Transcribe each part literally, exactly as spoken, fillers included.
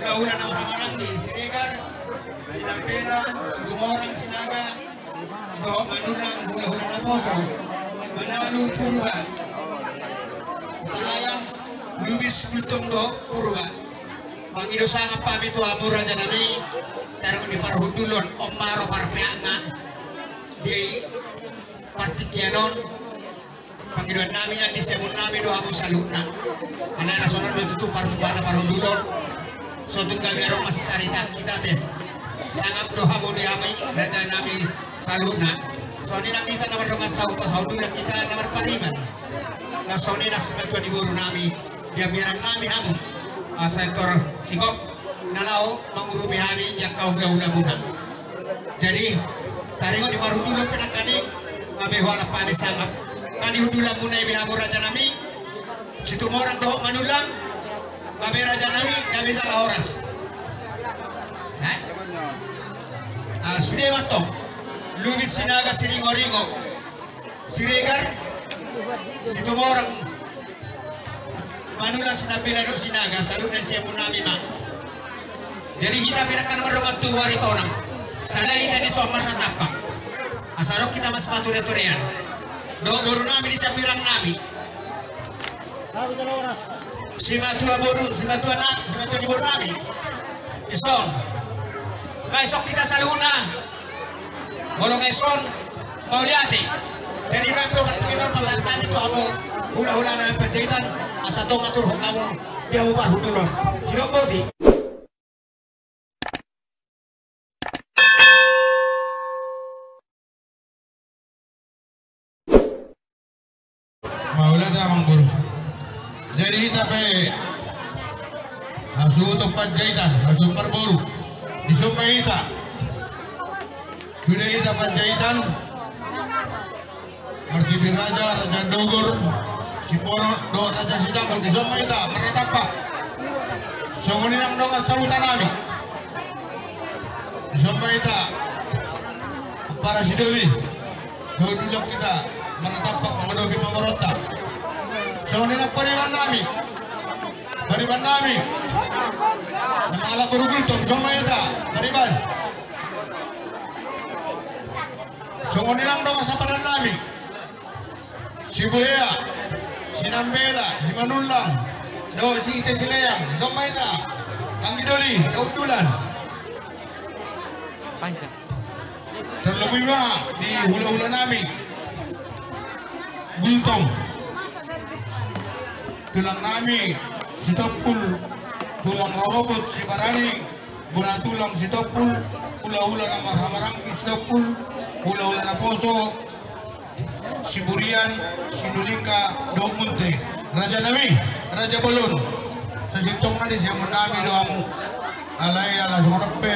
Hula-hula na marhahamaranggi, Siregar, Sinambela, Situmorang, Sinaga, dohot Manullang, hula-hula naposo, Manalu, Purba, Hutahaean, Lubis, Gultom dohot Purba. Mangido sangap hami tu hamu raja nami, taringot di parhundulon, on ma ro parpeakna di partingkian on. Pangidoan nami, asa siamun nami do hamu saluhutna. Alai asa songon on do tutu partupaonna parhundulon. So tung gabe adong masicarita hita ate. Sangap do hamu di hami raja nami saluhutna. Songon i nang hita na mardongan sahuta sahundulan hita na marpariban. Na songon i nang simatua ni boru nami. Di hambirang nami hamu. Asa tor sigop na laho mangurupi hami di angka hula-hula muna. Jadi taringot di parhundulon pe nangkaning, gabe hualap hami sangap. Nang di hundulan muna i be hamu raja nami, Situmorang dohot Manullang, gabe raja nami, gabe jala horas. Hah? Ah, sude ma tong. Lubis, Sinaga, Siringo-ringo, Siregar, Situmorang, Manullang, Sinambela dohot Sinaga, saluhutna siamun nami ma. Jadi hita pe nangkin mardongan tubu ari tonang. Sada hita dison marnatampak. Asa adong hita masipature-turean. Dohot boru nami di hambirang nami. Simatua boru, simatua na, simatua ni boru nami. Dison. Nga dison hita saluhutna. Molo nga dison, mauliate. Jadi baen pe partingkian on pasahat hami tu hamu hula-hula na Panjaitan, asa tong aturhon hamu di hamu parhundulon. Sidok boti. Mauliate amang boru. Jadi hita pe hasuhuton Panjaitan, hasuhuton parboru. Dison ma hita. Sude hita Panjaitan. Martipir Raja, Raja Dogor, Sipono dohot Raja Sitanggung, dison ma hita marnatampak. Songon i nang dongan sahuta nami. Dison ma hita para sidoli. Sahundulan hita marnatampak mangadopi pamoruonta. Songon i nang pariban nami. Pariban nami. Nang ala boru Gultom, dison ma hita pariban. Songon i nang dongan sapadan nami. Sibuhea, Sinambela, Simanullang dohot Sihite Sileang, dison ma hita. Anggi doli, sahundulan. Panjang. Tarlumobi ma di hula-hula nami. Gultom. Tulang nami Sitompul, tulang rorobot Sibarani, bona tulang Sitompul, hula-hula na marhahamaranggi Sitompul, hula-hula naposo Siburian, Sinulingga dohot Munte. Raja nami, raja bolon. Sasintongna di siamun nami do hamu. Alai ala songon on pe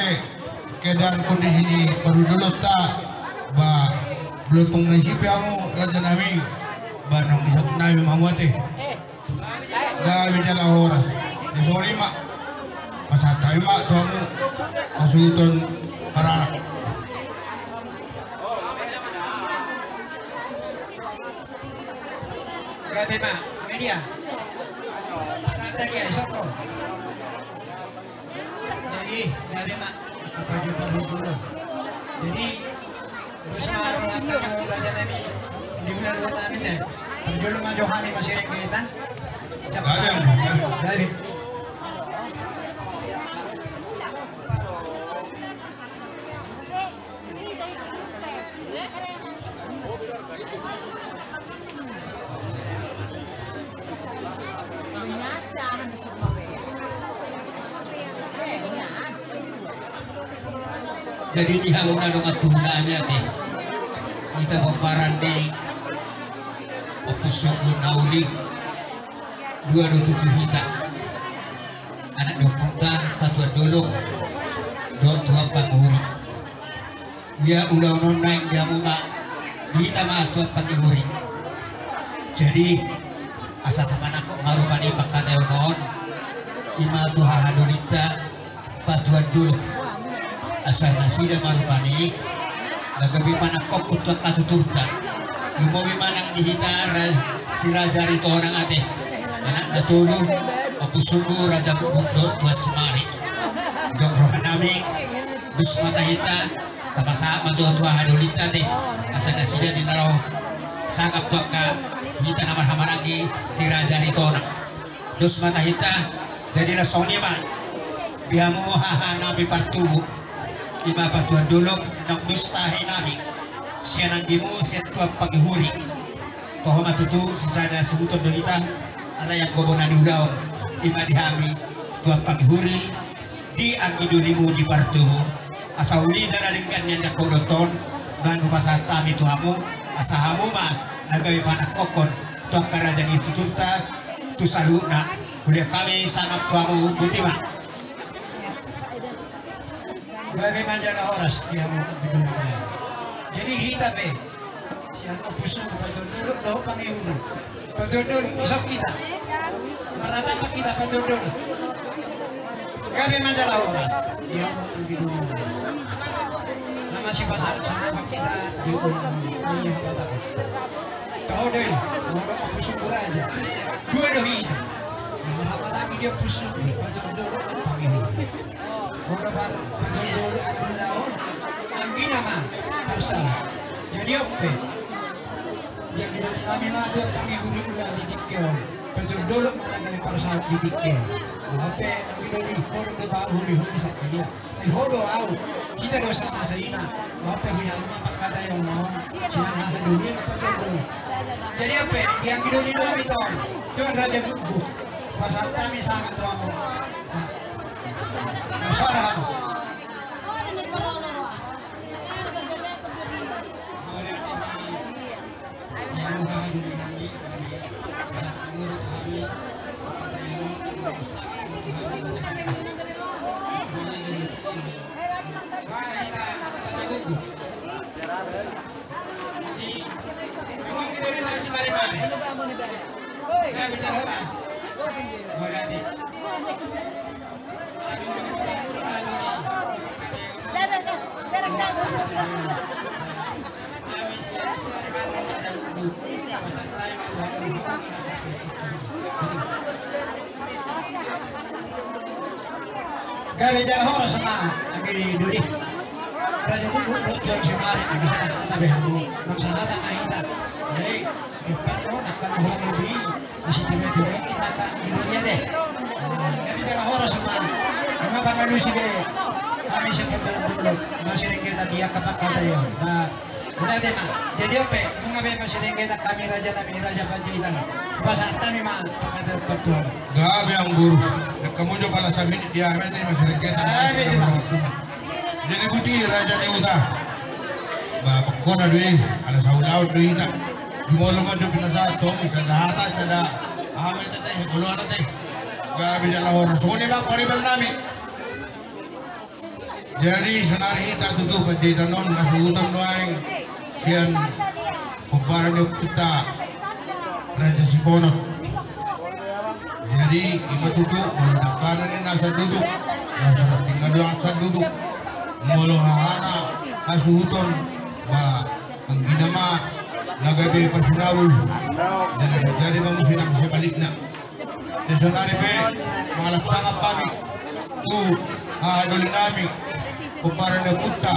keadaan kondisi ni parhundulonta, ba, belum tung na isi pe hamu raja nami. Ba, nang di siamun nami ma hamu ate. Gabe jala horas. Jadi songon i ma. Pasahat hami ma tu hamu hasuhuton paranak. Gabe ma, media. Parata dia, sokro. Jadi gabe ma. Apa juga parhundulon. Jadi Terus ma ro lampa jo raja nami di bulan dua tami te. Parjolo ma jo hami masireng ketan. Siapa? Gabe. Jadi di hamu na dongan tubu nami ate, hita pomparan ni Ompu Sunggu na uli, dua do tutu hita. Anak ni ompunta Patuan Dolok dohot Tuan Panguhuri. Ia ulaon on naeng di hamu ma, di hita ma Tuan Panguhuri. Jadi asa tapanangkok ma rupani pangkataion on, i ma tu hahadolinta Patuan Dolok. Asa nasida ma rupani na gabe panangkokhon tu angka tuturta. Lumobi ma nang di hita ra-, si Raja Ritonang ate. Anak na tolu, Ompu Sunggu, Raja Bubuk dohot Tuan Simari. Dok rohanami, dos ma hita, tapasahat ma jo tu hahadolinta te, asa nasida di na laho sangap tu angka hita na marhahamaranggi si Raja Aritonang. Dos ma hita, jadi laos songon i ma di hamu hahanami partubu, i ma partubuan dolok, naung dos tahi nami sian anggimu, sian tu ampang ni huri. Toho ma tutu sisada suhuton do hita, alai anggo bona ni ulaon, i ma di hami tu ampang ni huri, di anggi dolimu di partubu, asa uli jala denggan nian di angka ulaon on, nuaeng hupasahat hami tu hamu, asa hamu ma na gabe panangkokhon tu angka raja ni tuturta tu saluhutna. Uli hami sangap tu hamu, boti ma. Gabe ma jala horas di hamu. Jadi hita pe sian Ompu Sunggu, partubuan dolok dohot pangihut. Partubuan dolok, isop hita. Maratapan hita, partubuan dolok. Gabe ma jala horas di hamu. Na masipasahat-sahatan hita di ulaon ni hata. Tahu deh, molo Ompu Sunggu Raja, dua do hita. Na marhahamaranggi di Ompu Sunggu, partubuan dolok dohot pangihut. Molo par-, partubuan dolok, partubuan dolok, anggina ma parsahat. Jadi on pe, di anggi doli nami ma tu pangihut ulaon di tingki on. Partubuan dolok ma na gabe parsahat di tingki on. Molo pe anggi doli, molo pe pangihut, huli-huli sangkali. Ai ho do au, hita do sama saina. Molo pe hinaha ma pangkataion on, hinaha doli, partubuan dolok. Jadi on pe, di anggi doli nami tu on, tu on Raja Guguk. Pasahat hami sangap tu hamu. Nah. Gabe jala horas ma anggi doli. Raja Guguk dohot Tuan Simarek, anggi sada hata be hamu, nang sahata ma hita. Jadi, cepat do, angka na hurang lobi, di situ be tu hita angka di dunia deh. Gabe jala horas ma. Nunga pangalusi be hami sian partubuan dolok, masirenggetan di angka pangkataion. Nah, Uda te ma. Jadi on pe, nunga be masirenggetan hami raja nami, Raja Panjaitan. Pasahat hami ma pangkataion tu hamu. Gabe, Amang Guru. Dengke muse pala saminit di hami ate masirenggetan. Gabe, Amang Guru. Jadi boti raja ni huta. Ba, pangkona do i, ala saulaon do hita. Jumolo ma jo pinasahat tu hamu, sada hata, sada aha ma hita ate, oloan ate. Gabe jala horas. Songon i ma pariban nami. Jadi, saonari hita tutu Panjaitan on, hasuhuton nuaeng sian pomparan ni ompunta Raja Siponot. Jadi, i ma tutu, molo dangkanan i na sanduduk, na sanduduk, na dohot sanduduk. Molo hahana hasuhuton, ba, anggina ma na gabe parsinabul. Jadi, jadi ma muse nang sebalikna. Di saonari pe mangalap sangap hami tu, ah, doli nami, pomparan ni ompunta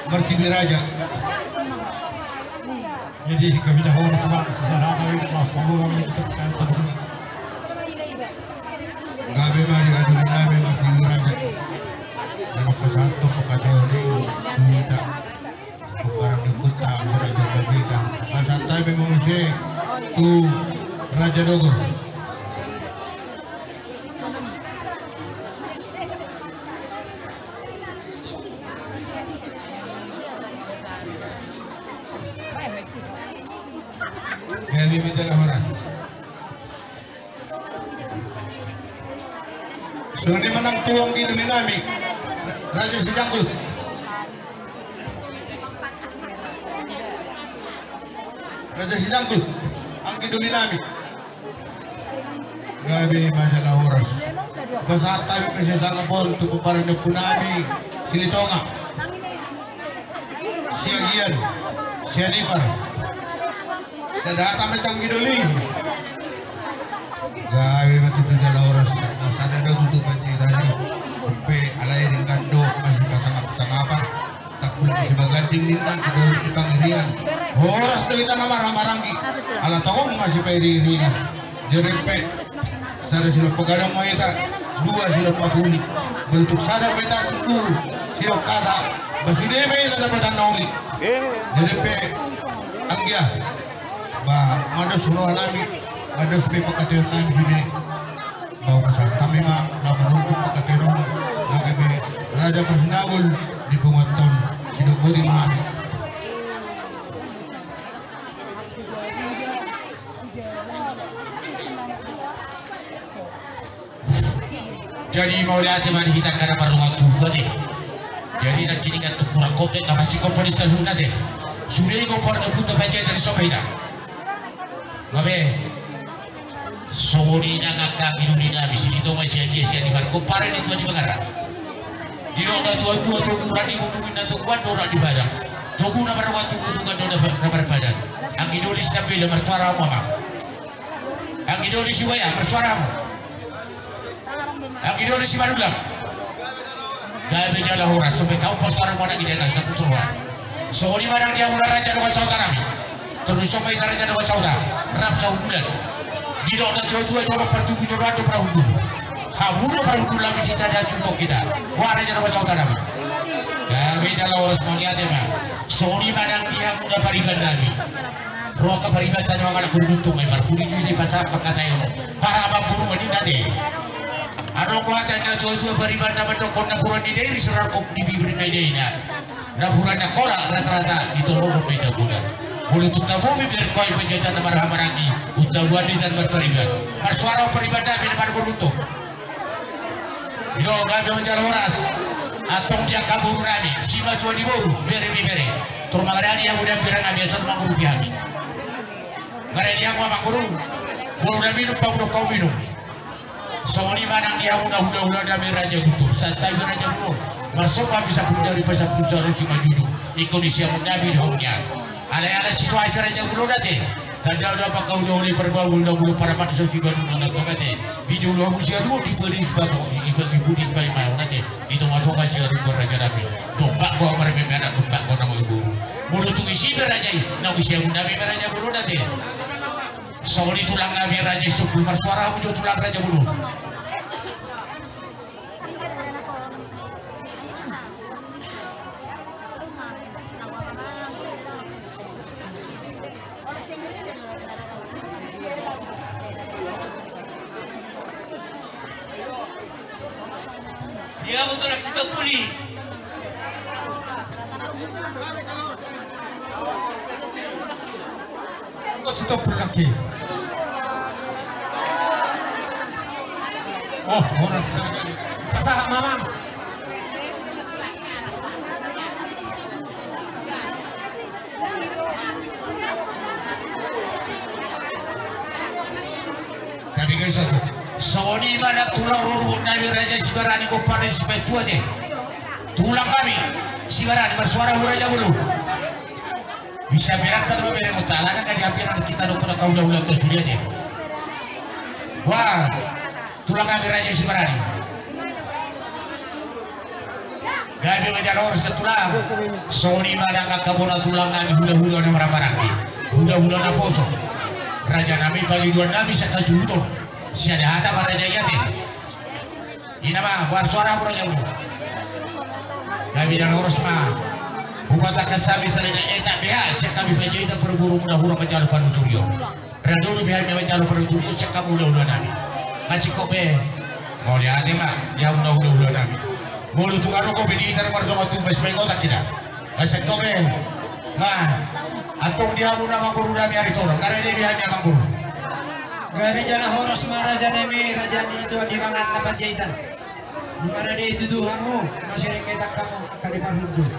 Martibi Raja. Jadi, gabe jala horas ma, sisada hata be, mas, sama, mas, kita, kita, kita. Gabe ma di doli nami Martibi Raja. Memang pasahat tu pangkataion i tu hita. Pomparan ni ompunta, Raja Panjaitan. Pasahat hami ma muse tu Raja Dogor. Gabe ma jala horas. Songon i ma nang tu anggi doli nami, Raja Sijanggut. Raja Sijanggut, anggi doli nami. Gabe ma jala horas. Pasahat hami muse sangap on tu pomparan ni ompu nami Silitonga. Siagian, Sianipar. Sada hata ma tu anggi doli. Gabe ma tutu jala horas. Sada do tutu Panjaitan i. Pe alai Ninna di Pangirian. Horas do hita na marhahamaranggi. Ala tong ma sipairingiringan. Jadi pe sada silompa gadang ma hita, dua silompa puli. Bentuk sada ma hita, tolu silompa kata. Basi dia ma hita dapatan na uli. Jadi pe anggia. Ba, mados roha nami, mados pe pangkataion nami sude. Ba, urusan hami ma na manungkun pangkataion on, na gabe raja parsinabul di punguan on, sidok boti ma hami. Jadi mauliate ma di hita angka na mardongan tubu ate. Jadi nangkiningan tu hurang kotek na pasti komponi saluhutna ate. Sude i kompor na punta paja dari sopa hita. Gabe. Songon i nang angka anggi doli nami, sini tong ma sian dia sian di markomparen ni tua di Bagarang. Didok na tua-tua togu rani, bonuin na toguan do rani padang. Togu na mardogan tubu, toguan do na marpadan. Anggi doli Sitambela, marsuara hamu amang. Anggi doli Sibuaya, marsuara hamu. Anggi doli Simanullang. Gabe jala horas, sampe kau pos sarang mana gidana, sapu turwa. Songon i ma nang di hamuna raja dongan sahuta nami. Terus songon i raja dongan sahuta. Rap sahundulan. Didok na tua-tua, jolo partubu, jolo ando parhundul. Hamu do parhundul nami sita da jungkok hita. Wah raja dongan sahuta nami. Gabe jala horas mauliate ma. Songon i ma nang di hamuna pariban nami. Roha paribanta dohot anak boru Guntung, eh, marpudi tu i di pata pangkataion on. Para amangboru ma ninna ate. Adong do hata na tua-tua pariban na mandok, napuran ni dairi serangkop di bibir na idaina. Napuran ni Angkola rata-rata di tonggoron ma i tabunan. Molo tung tabomi bereng ho i Panjaitan na marhahamaranggi, untabuan di tan marpariban. Marsuara ho pariban nami na anak boru Guntung. Ido gabe manjalo horas. Antong di angka boru nami, simatua ni boru, bere pe bere. Tor mangalehon i hamu di hambirang nami, asa mangurupi hami. Mangalehon i hamu amangboru. Boru nami, nunga hudok hau minum. Songon i ma nang di hamuna hula-hula nami raja Guntur. Santabi raja Guntur. Marsomba hami sampulu jari, pasampulu jari simanjujung. Ingkon di siamun nami di hamu nian. Alai ala situasi raja Guntur ate. Tanda udah pakai udah oleh perbau udah bulu para mati so tiga dulu nang tong ate. Di jolo hamu siamun di pudi sibato, di pudi sibato ate. Di tonga-tonga siamun raja nami. Dompak gua marmeme anak dompak gua nang ibu. Mulu tu isi raja i, nang isi hamu nami raja Guntur ate. Songon i tulang nami raja Sitompul, marsuara hamu jo tulang raja Guntur. Dia motor aksi tak puli. Angkot Sitompul nangkin. Oh, horas. Pasahat mamang. Tapi guys, satu. Songon i ma nang tulang rorobot nami raja Sibarani, gompar ni Sibaen Tua ate. Tulang nami Sibarani, marsuara hamu raja Guntur. Bisa berangkat ma bere mutala na gadi hampir na kita dokon angka hula-hula tu sude ate. Wah, tulang nami raja Sibarani. Gabe manjalo horas nang tulang. Songon i ma nang angka bona tulang nami hula-hula na marhahamaranggi. Hula-hula naposo. Raja nami pangidoan nami sian hasuhuton. Sian hata ma raja i ate. Ina ma, boan suara hamu raja Guntur. Gabe jala horas ma. Hupatak hami saleleng etak beha, sian hami Panjaitan parboru muna hurang manjalo panuturion. Raja Guntur beha hami manjalo panuturion, sian hamu hula-hula nami. Masingkop be. Mauliate ma, di hamuna hula-hula nami. Molo tung adong ho be di hita na mardongan tubu, bas ma ingotan hita. Masingkop be. Ma, antong di hamuna amangboru nami Aritonang, nga rade be hami amangboru. Gabe jala horas ma raja nami, raja ni tua di mangan na Panjaitan. Di mana dei tutu hamu, masih dengke tak kamu, angka di parhundul.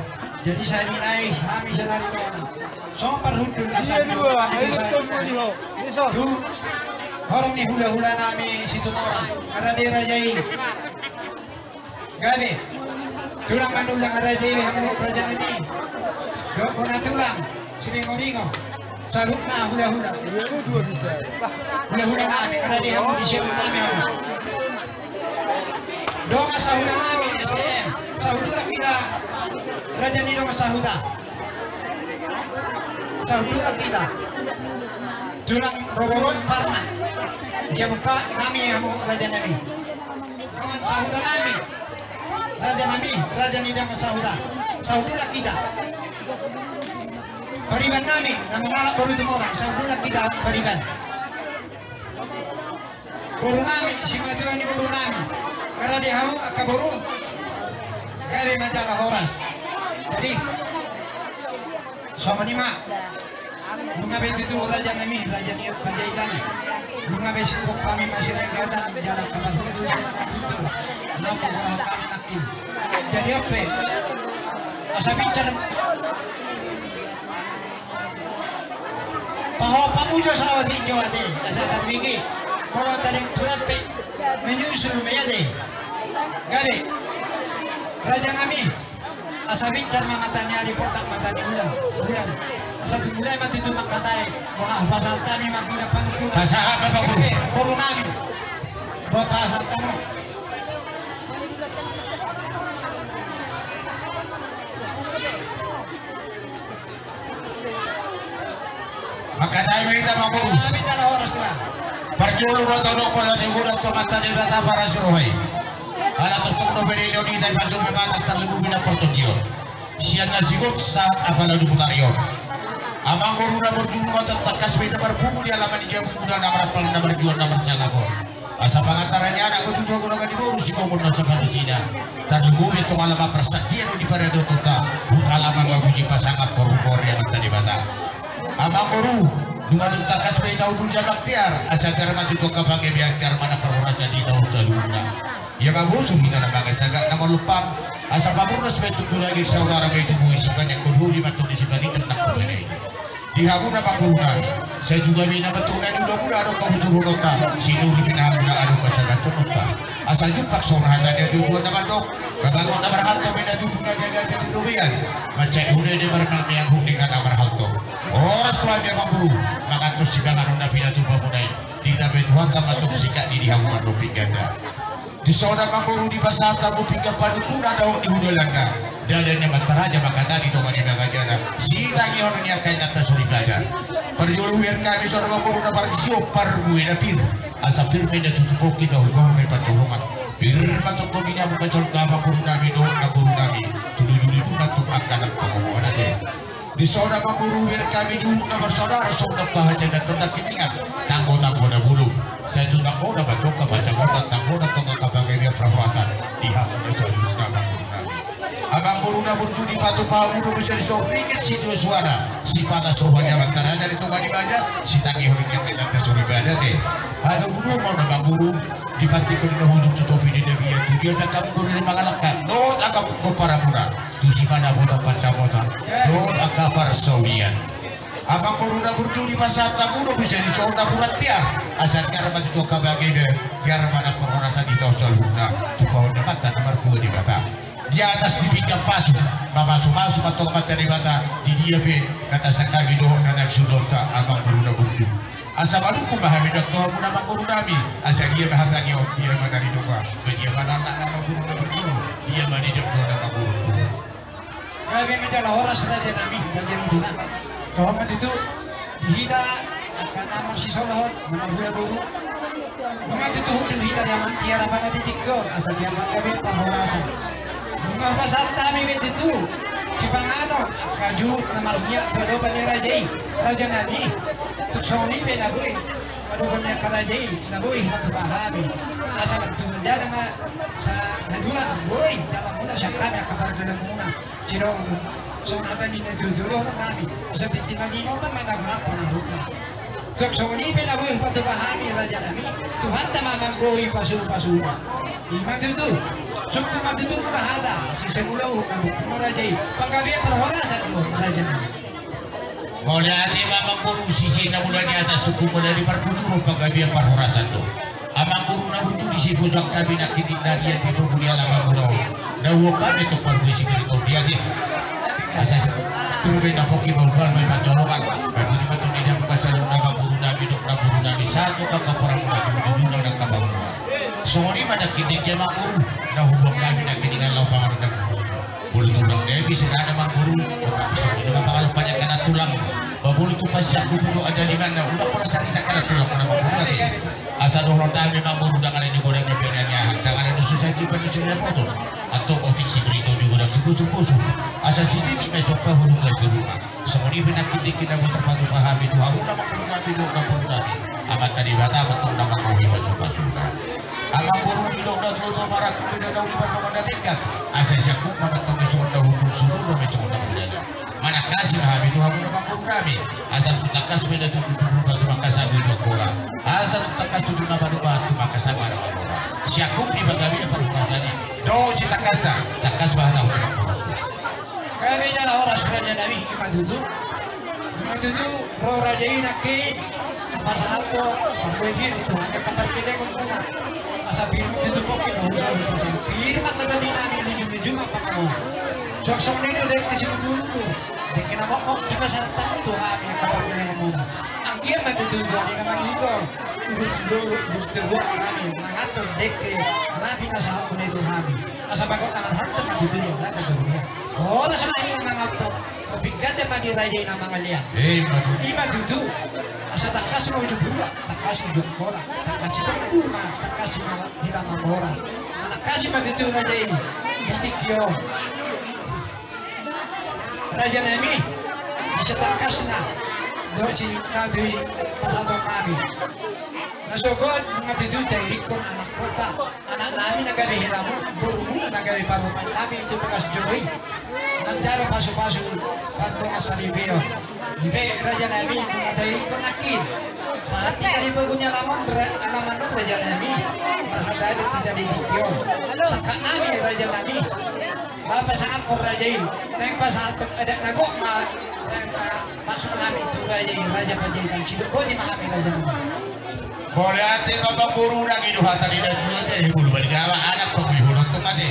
Jadi sani nai, hami sanari tona. Song parhundul na sani, hami sanari nai. Tu, horong ni hula-hula nami Situmorang. Nga rade raja i. Gabe. Tulang Manullang, nga rade be hamu raja nami. Dohot bona tulang Siringo-ringo. Saluhutna hula-hula. Hula-hula nami, nga rade hamu di siamun nami hamu. Dongan sahuta nami S T M. Sahuta hita. Raja ni dongan sahuta. Sahundulan hita. Tulang rorobot parna. Dia buka nami hamu raja nami. Kawan sahuta nami. Raja nami, raja ni dang sahuta. Sahundulan hita. Pariban nami, na mangalap boru Tumorang. Sahundulan hita pariban. Boru nami, simatua ni boru nami. Karade hamu angka boru. Gabe ma jala horas. Jadi songon i ma. Nunga be tutu raja nami, raja ni Panjaitan. Nunga be singkop hami masirengkatan jala kabar tutu jala katutu. Napa boru kami nangkin. Jadi ape? Asa pintar. Paho pamujo saotik jo ate, asa tarbege. Molo tadeng tulang pe menyusul ma i ate. Gabe. Raja nami. Asa pintar ma mata ni ari, portak mata ni ulang. Ulang. Asa tumulai ma tutu mangkatai. Wah, pasahat hami ma pina panungkun. Pasahat ma boru. Gabe, boru nami. Buat pasahat hamu. Mangkatai ma hita amangboru. Parjolo ma tongtong pala di godang tu Amanta Debata parasi roha i. Ala tongtong do pede ni on hita i pasu pe mata tarlumobi na portondion. Sian na sigot sahat apala di putari on. Amangboru na burju, nunga tangkas ma hita marpungu di alaman i, jabu muda na marampal na marjual na marsangap on. Asa pangantaran ni anak ma tutu, ago na gani boru sikomon na sapanisina. Tarlumobi tong alaman parsanggian on di pariadotonta. Hut alaman ma puji pasangap porpor ni Amanta Debata. Amangboru, nunga tung tangkas ma hita hundul jala tiar, asa tiar ma tutu angka panggabean, tiar ma na parhorasan di hita on saluhutna. Ia ma bosur hita na mangan sagat na marlumpang, asa pamurnas ma tutu daging saudara ma i tubu i, sipaneang holi ma tutu sipaneang na holi. Di hamu na mangurunami, sai juga mina betul na di uda muda adong kabutuhononta, sinuri pinahamu na adong kasagatononta. Asa jumpang songon hata ni hatutuan na mandok, babangot na marhalto, mina tutu na diagati di robean, mansai uda di marmang meang huni na marhalto. Horas tu hami amangboru, mangantos sipanganon na pinatupa muna i, ditape Tuhanta ma tong singkat ni di hamu marlompit ganda. Dison amangboru dipasahat hamu pinggan panungkunan dohot di hundulna. Dalan na mantaraja mangkatai di tonga ni bagajana. Sitangihonon ni angka inanta soripada. Parjolo huhean hami songon amangboru na parjolo parbue na pir. Asa pir ma inna tutu pongki, bahul-bahul ma i panjolongan. Pir ma tongtong di na mungka songon amangboru nami dohot namboru nami. Tudu-tudu ma tong angka na pangomoan ate. Dison amangboru huhean hami di uhum na marsaudara, songon na pahajagan tondang kiningan, tanggo-tanggo na bulung. Sai tu tanggo na batokka pacamotan, tanggo na tongka kapanggabean parhorasan di hamu na saluhutna amangboru nami. Amangboru na burju, dipatupa hamu do muse dison ringgit sitio suara, sipalas roha ni amanta raja di tonga ni baja, sitangihonon ni angka inanta soripada ate. Hata budu ma on amangboru, dipantikkon na hujur tu topi ni dabian, tu dia angka amangboru na mangalangka dohot angka pomparanmuna. Tusi ma na botang pancamotan dohot angka parsaulian. Amangboru na burju, dipasahat hamu do muse dison napuran tiar, asa tiar ma tutu angka panggabean, tiar ma na parhorasan di hita on saluhutna. Tumpahon ni amanta na martua Debata. Di atas di pinggan pasu, mamasu-masu ma tong Amanta Debata di dia pe na tasangkapi dohot na naeng suhutanta amangboru na burju. Asa manungkun ma hami dok tu hamuna amangboru nami, asa dia ma hata ni on, dia ma na nidok, ba dia ma na nidok amangboru na burju, dia ma nidok dohot amangboru. Gabe ma jala horas raja nami, raja ni duna. Toho ma tutu di hita angka na marsisolhot, na marhula boru. Nunga tutu hundul hita di amanta i, apala di tingki on, asa dia ma gabe parhorasan. Nunga hupasahat hami be tutu sipanganon, angka juhut na marmiak tu adopan ni raja i, raja nami. Tung songon i pe na boi, adopan ni angka raja i, na boi hupatupa hami. Asa lam tu mandana ma sahaduan, boi dalanmuna sian hami angka pardalanmuna. Sidong songon hata ni natuatua dohot nami, asa tintin na ginotan ma na manang pangarupna. Tung songon i pe na boi hupatupa hami raja nami, Tuhanta ma manggohi pasu-pasuna. I ma tutu, sungkun ma tutu muna hata, sise mula uhum na bungkun ma raja i, panggabean parhorasan do raja nami. Mauliate ma amangboru, sise na mula ni hata, sungkun muna di partuturon, panggabean parhorasan do. Amangboru na burju, disi poso hami nangkin di na dia di pogu ni alaman muna on. Na huhut hami tong parbue sibiri tong dia di. Asa turbe na pongki bahul-bahul ma i panjolongan. Bagi ni mantong di dia buka salon na amangboru nami dok namboru nami satu kaka porang muna kami duduna na kabangun. Songon i ma nangkin di amangboru. Na huhut hami nangkin di na lau pangaruh na burju. Bulu tulang Dewi sirana amangboru. Tapi songon i ma pangaruh panjangkana tulang. Babu Sian kupu do ada di mana, udah pola carita kada tulang mana mau. Asa dohon dame ma boru, dangani ni godang ni bene ni aha, dangani ni susah di batu sini foto. Atau otik si berito di godang si busuk-busuk. Asa si titik me coba hurung lagi rumah. Songon i pe nangkin dengke na boi tarpatupa hami tu hamu na mangurung hami dohot na mangurung hami. Amanta Debata ma tong na manggohi pasu-pasuna. Amang boru, didok na tuatua, marangkup beda na uli, mardongan na denggan. Asa sian gok ma mantong i songon na hundul, sundul do ma i songon na mardongan. Manangkasi ma hami tu hamu na mangurung hami. Asa tung tangkas ma i na tutu tu purba, tumangkas hamu i tu Angkola. Asa tung tangkas tutu na padoba, tumangkas hamu i na mangkola. Sian gok ni pagabe parhorasan i. Dohot sitangkasna, tangkas ma hata hami na mangurung. Gabe jala horas raja nami, ima tutu. Ima tutu, ro raja i nangkin, pasahat do parbue pir tu hami angka parkelengon muna. Asa pir ma tutu pongki, dohot dohot pasahat pir ma angka tani nami, nunjung nunjung ma pangamoan. Suang songon i do dengke si lubu lubu, dengke na mokmok dipasahat hamu tu hami angka parkelengon muna. Anggiat ma tutu tu hami na mangido, uruk dulu, uruk dulu hami mangatur dengke na pinasahat muna i tu hami. Asa bagot na marhata ma tutu dia, na tutu dia. Horas ma i na mangatur. Tapi ganda ma di raja i na mangalean. Eh, ima tutu. Ima tutu. Asa tangkas ma uju purba, tangkas uju Angkola, tangkas hita maduma, tangkas hita mamora. Manangkasi ma tutu raja i di tingki on. Raja nami, asa tangkasna dohot si na tu i pasahaton nami. Na sogot nunga tutu tairikkon anak kota. Anak nami na gabe helamu, borumuna na gabe parumaen nami tu bagas joro i. Manjalo pasu-pasu pardongan saripeon. Ipe raja nami, nunga tairikkon nangkin. Sahat hita di pogu ni alaman, alaman on raja nami. Marhata adat hita di tingki on. Sangkap nami raja nami. Laho pasahathon raja i. Naeng pasahathon adat na gok ma. Naeng ma masuk nami tu raja i, Raja Panjaitan. Sidok boti ma hami raja nami. Mauliate ma amang boru, nang i do hata ni natuatua, eh, bulu balik awa anak pagulihon tong ate.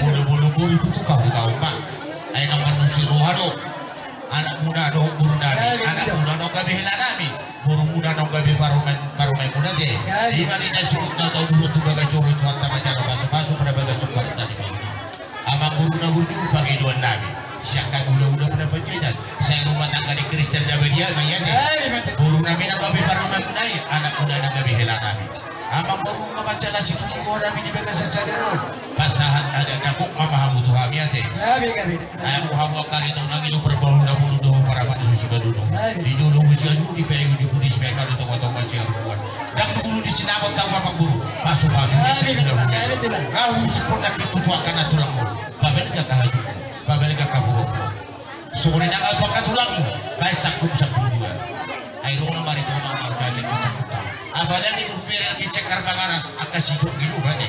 Bulu-bulu boru tutu pahutaon ma. Ai nang manusia roha do. Anakmuna do boru nami, anakmuna nang gabe hela nami. Borumuna nang gabe parumaen, parumaenmuna ate. Ima ninna suhut na tau dohot tu bagas joro i, Tuhanta manjalo pasu-pasu pada bagas joro i. Amang boru na burju, pangidoan nami. Sian hami hulahula muna Panjaitan. Sai rumah tangga ni Kristen na badia ma i ate. Boru nami nang gabe parumaenmuna i, anakmuna nang gabe hela nami. Amang boru, nunga manjalo situtu roha nami di bagasan sadari on. Pasahat adat na gok ma hamu tu hami ate. Gabe, gabe. Ai anggo hamu angka ari tong nang i do parboruon na boru dohot paraman ni susi baduno. Gabe. Di jolo muse ahu, di paiu di pudi, sipainganan di tonga-tonga siaruan. Ndang di gulu di sinamot hamu amang boru. Pasu-pasu ni sahula-hula. Ahu simpul nangkin tu angka na tulangmu. Pabalga angka hajutmu, pabalga angka purokmu. Songon i nang ahu tu angka tulangmu, baen sangkup sampulu dua. Ai ro na maritona marjajen di sangkup. Apalagi tu bere nangkin sangkar panganan, angka sidok di luhut ate.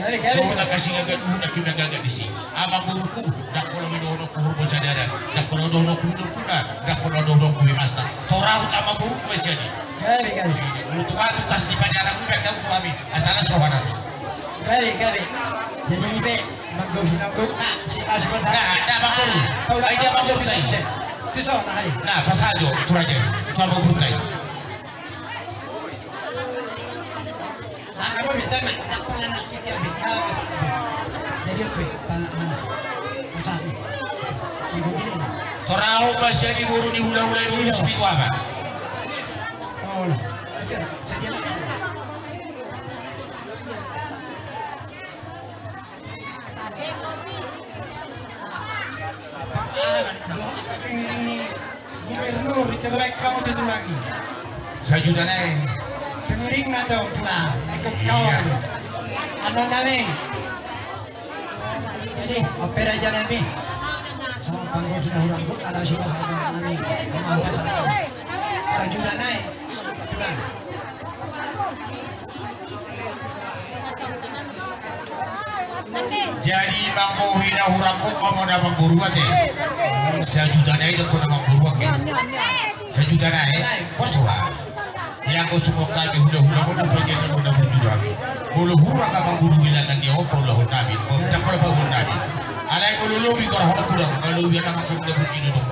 Gabe, gabe. Dohot angka sigagat uhum nangkin na gagat disi. Amang borungku, ndang pola dohononku horbo sadaran, ndang pola dohononku midongkuna, ndang pola dohononku bimasta. Torahut amang borungku ma sian i. Gabe, gabe. Molo tu ahu tu tas ni pajaranmu, baen hamu tu hami, asa las roha nami. Gabe, gabe. Jadi ipe, manggohi na gok na, si asu pasahat. Nah, nah, amang boru. Ai dia amang boru tai. Tu son, nah, ai. Nah, pasahat jo tu raja i, tu amang boru tai. Nah, amang boru tai, nah, tak pala na kita be. Nah, pasahat. Jadi ope, pala na. Pasahat. Ibu gini. Torahut ma sian i boru ni hulahula i, boru ni sipitu ama. Oh, lah. Oke, sadia lah. Gubernur, ita tabaen hamu tu tulang i. Sajuta nai. Pengiring na tong tulang. Ikut kau. Iya. Anak nami. Jadi, ope raja nami. Sama panggo sudah orang bu, kalau sudah sama nami. Mau apa sama? Sajuta nai. Tulang. Jadi manggohi na hurang gok ma amang boru ate. Sajuta nai do amang boru ate. Sajuta nai. Pos roha. Ia anggo songon hami hulahula, molo Panjaitan do na burju do hami. Molo hurang amang boru bilangan ni on, paulahon nami. Ndang pola paulahon nami. Alai molo lobi gorahononku do, molo lobi amang boru na burju do.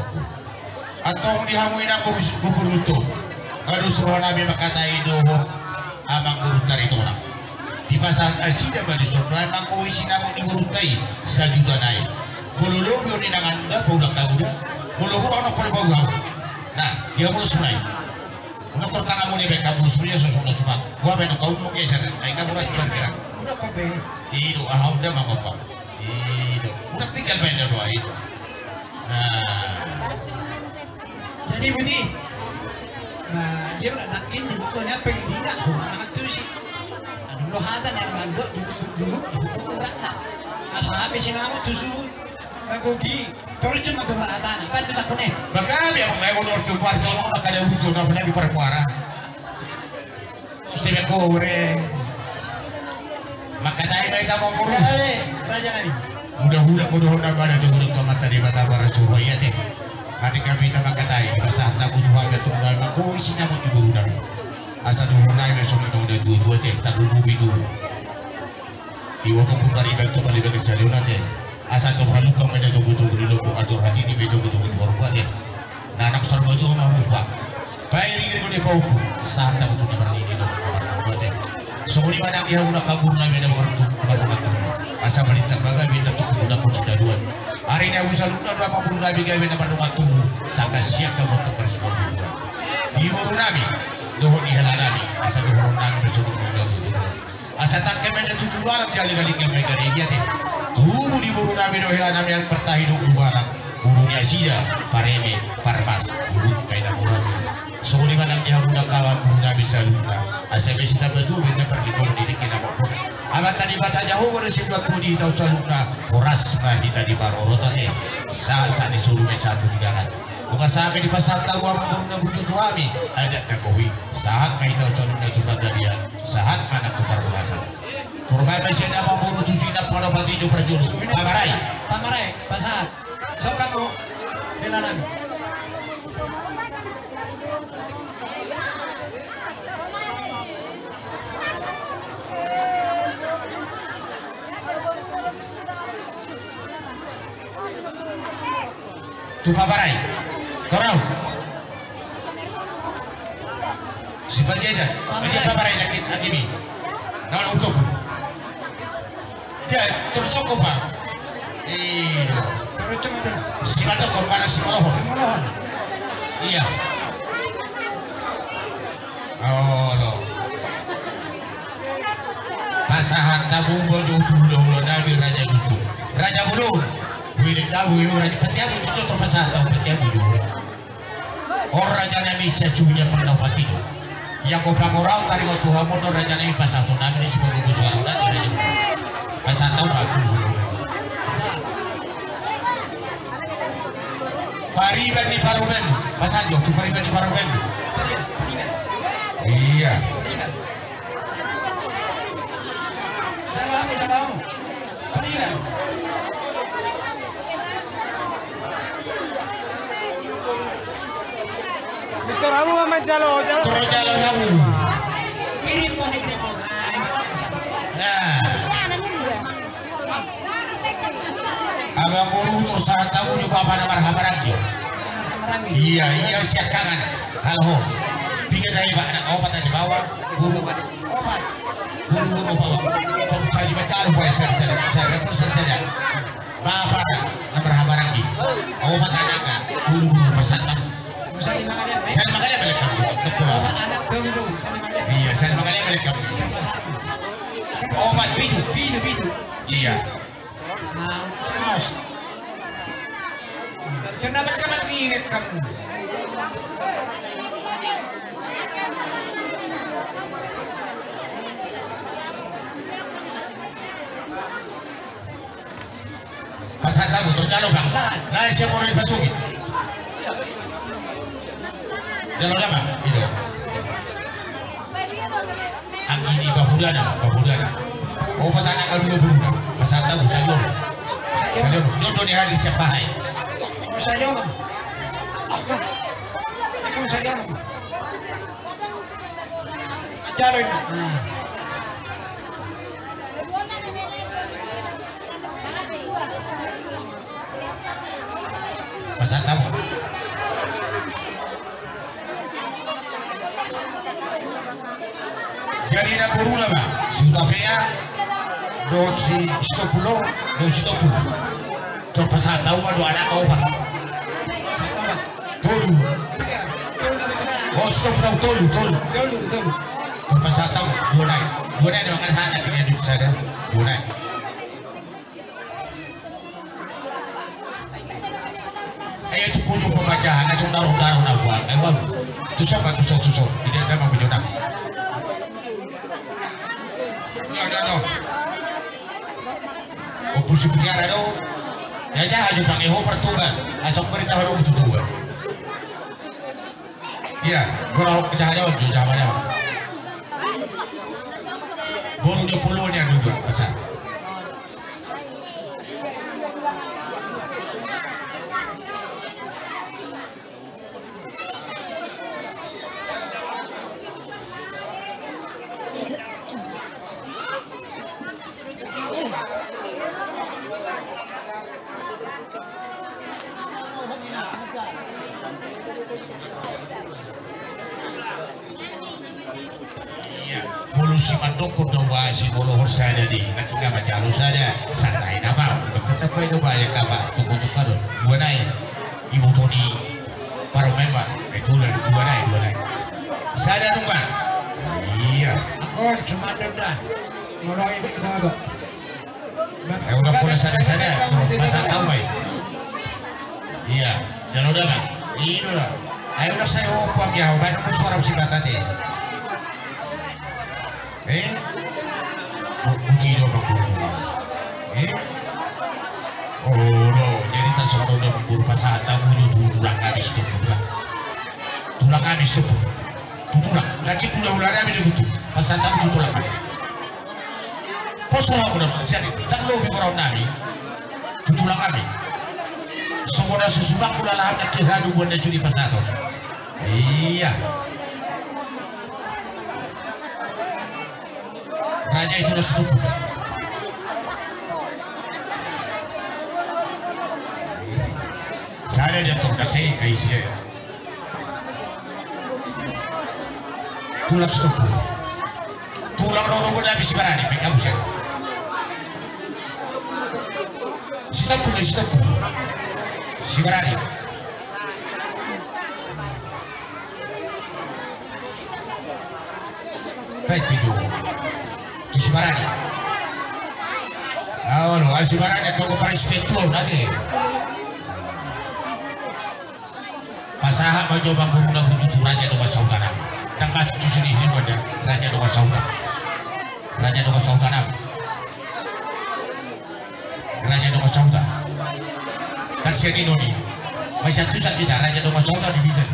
Antong di hamu inang boru, boru tu. Nga dos roha nami mangkatai dohot amang boru Taritonang. Dipasahat nasida ma dison do amang boru sinamot ni boru tai sajuta nai. Molo lobi on inang, ndang paulak hamu da. Molo hurang ndang pola paulak hamu. Nah, dia mulus mulai. Udah kau tangan mulai baik kamu mulus mulai, sosok na suka. Gua main kau mau geser, baik kamu mulai geser kira. Udah kau beli. Itu, ah, udah mama kau. Itu. Udah tinggal main dua itu. Nah. Jadi budi. Nah, dia udah dakin di pokoknya pengen tidak, oh, anak tuh sih. Aduh, lo hata yang mandok di dulu, di dulu, di dulu, udah lah. Asal habis sih kamu tuh. Bagogi, torus cuma tu mata, apa itu sakune? Bagabi, abang, ayo, ulur tu kuar, tolong, kada ujo, na apalagi par muara. Mesti beko, ure. Makatai, mai tamo, guru. Eh, raja nami. Mudah-mudah, mudah-mudahan, mana tu guru, tomat tadi, bata, bara, suruh, iya, teh. Adik kami, kita makatai, masa, tak butuh, ada, tunggal, mako, isinya, mau di guru, nami. Asa, guru, nami, songon, udah, dua, dua, teh, tak butuh, itu. Iwa tongkun tariban tu bali bagas jalion ate. Asa tor halumpang ma na tongkun-tongkun di lombo, ator hati ni ma tongkun-tongkun di horbo ate. Na anak sorba tu ma rupa. Bae ringgir ko di paupu. Santa butuh na marnini do ma rupa ate. Songon i ma nang di hamu na kabur na beda martu, martu. Asa balintang baga beda tu kuda kuda daduan. Ari na usaluk na dua kabur na bega beda martu. Tangkas siap kamu tu marsi. Di boru nami, dohot di hela nami. Asa dohot nami bersodung. Asa tangke ma na tutu balang jali galing nang mai gareja te. Tubu di boru nami dohot hela nami, anak partahi dohot boru anak. Boru ni nasida, pareme, parmas, boru ma i na boru ate. Songon i ma nang di hamu na kawan boru nami saluhutna. Asa besi tamba tu benda parlinggoman di dengke na mokpok. Amanta Debata Jahowa do sibuat pudi tahu saluhutna. Horas ma hita diparorot ate. Sahat-sahat ni suru ma i sahat tu Tigaras. Nunga sahat ma i dipasahat hamu amang boru na burju tu hami. Adat na gohi. Sahat ma hita tu adat na tu panggabean. Sahat ma nang tu parhorasan. Purba ma sian amang boru tu si na pala pati jo parjolo. Pamarai. Pamarai. Pasahat. Soka mo. Bela nami. Tu pamarai. Torau. Sipajaja. Aja pamarai na gini. Na utuk. Dia terus cukup, Pak. Iya. Terus cukup. Simatokon mana si Molohon? Si Molohon. Iya. Olo. Pasahat hamu ma jo tu hulahula nami Raja Dutu. Raja Bulung. Wili tahu ini raja, peti hamu jo, pasahat hamu peti hamu jo. O raja nami, sian suhut ni panggabean i. Ia ko pangoraon taringot tu hamu on, raja nami, pasahaton nami di sipagogo suara nami raja. Pasahat hamu ma tu. Pariban ni Parumaen, pasahat jo tu pariban ni Parumaen. Iya. Dalam, dalam. Pariban. Dokter, hamu ma manjalo, jalo. Dokter, jalo hamu. Kirim, kirim. Nah. Abang boru, tor sahat hamu jo bapa na marhahamaranggi. Iya, iya, siangkangan. Halo, ho. Piga tadi, Pak? Anak opat tadi bawa. Boru. Opat. Boru, boru, bawa. Tor tadi baca lu, Pak. Sari, sari, sari, sari, sari. Bapa na marhahamaranggi. Opat anak, boru, boru, pasahat. Sari mangale, sari mangale, balik kamu. Opat anak, boru, boru, sari mangale. Iya, sari mangale, balik kamu. Opat, pitu. Pitu, pitu. Iya. Nah, mas. Kenapa, kenapa ingat kamu? Pasahat hamu, tor jalo, Bang. Nah, siap orang dipasuki. Jalo, Bang. Ido. Anggi ni bapudana, bapudana. Opat anak, dua boru. Pasahat hamu, sajo. Sajo. Dodo ni hari siap bahai. Oh, sajo. Sajo. Jalo ini. Pasahat hamu. Jadi na boruna ma, si Hutapea, dohot si Sitompul, dohot si Sitompul. Tor pasahat hamu ma do anak opat. Tolu. Oh, stop, stop, tolu, tolu. Tolu, tolu. Pasahat au, dua nai. Dua nai, dua nai. Ayo, tu kujung pembaca, langsung taruh, taruh, taruh, taruh. Ayo, Bang. Tusa, Bang, tusa, tusa. Tidak ada, Bang, video, Bang. Ya, udah, dong. Opusi Mutiara do. Ya, jaha jo pang eho partuba. Asok berita halo tutuba. Iya, gua lawan jaha jo, jaha jo. Boru jo puluh ni adu gua, pasal. Iya, molo si mandok do ba si molo hor sada di, na tinggal manjalo sada, santai nama, tetap aja do ba ya kaba, tunggu-tunggu do, dua nai, ibu Toni, parumaen ba, eh, dua nai, dua nai, dua nai. Sada nunga. Iya. Angkon, sumander da. Molo ibu, ibu, ibu. Ayo, udah pola sada-sada, masa tahu, baik. Iya, jalo dah, Bang. Iya, dah. Ayo, udah saya opo, ya, obat aku suara si kata teh. Eh? Bu-, buti do, Bang. Eh? Oh, lo, jadi tak semua udah memburu pasahat, tahu, tulang habis tu, tulang. Tulang habis tu. Tulang. Lagi punya ular habis dia butuh. Pasahat, tahu, tulang. Pos roha muna, sian i, ndang lobi roha nami. Tulang nami. Songon na susubang muna lahan na kiradu buan na judi pasahaton. Iya. Raja itu na suku. Sada dia tong, ndang sai, ai sia. Tulang Sitompul. Tulang rorobot nami Sibarani, baen hamu sian. Sitompul, Sitompul. Sibarani. Baen tu jo. Tu Sibarani. Au, lo, ai Sibarani, toko paris petrol nanti. Pasahat ma jo bang boru na burju tu Raja Dongan Sahuta nami. Ndang masuk tu sini, sini ada Raja Dongan Sahuta. Raja Dongan Sahuta nami. Raja Dongan Sahuta. Kan sian i noni. Masa tu sa kita Raja Dongan Sahuta di bisa.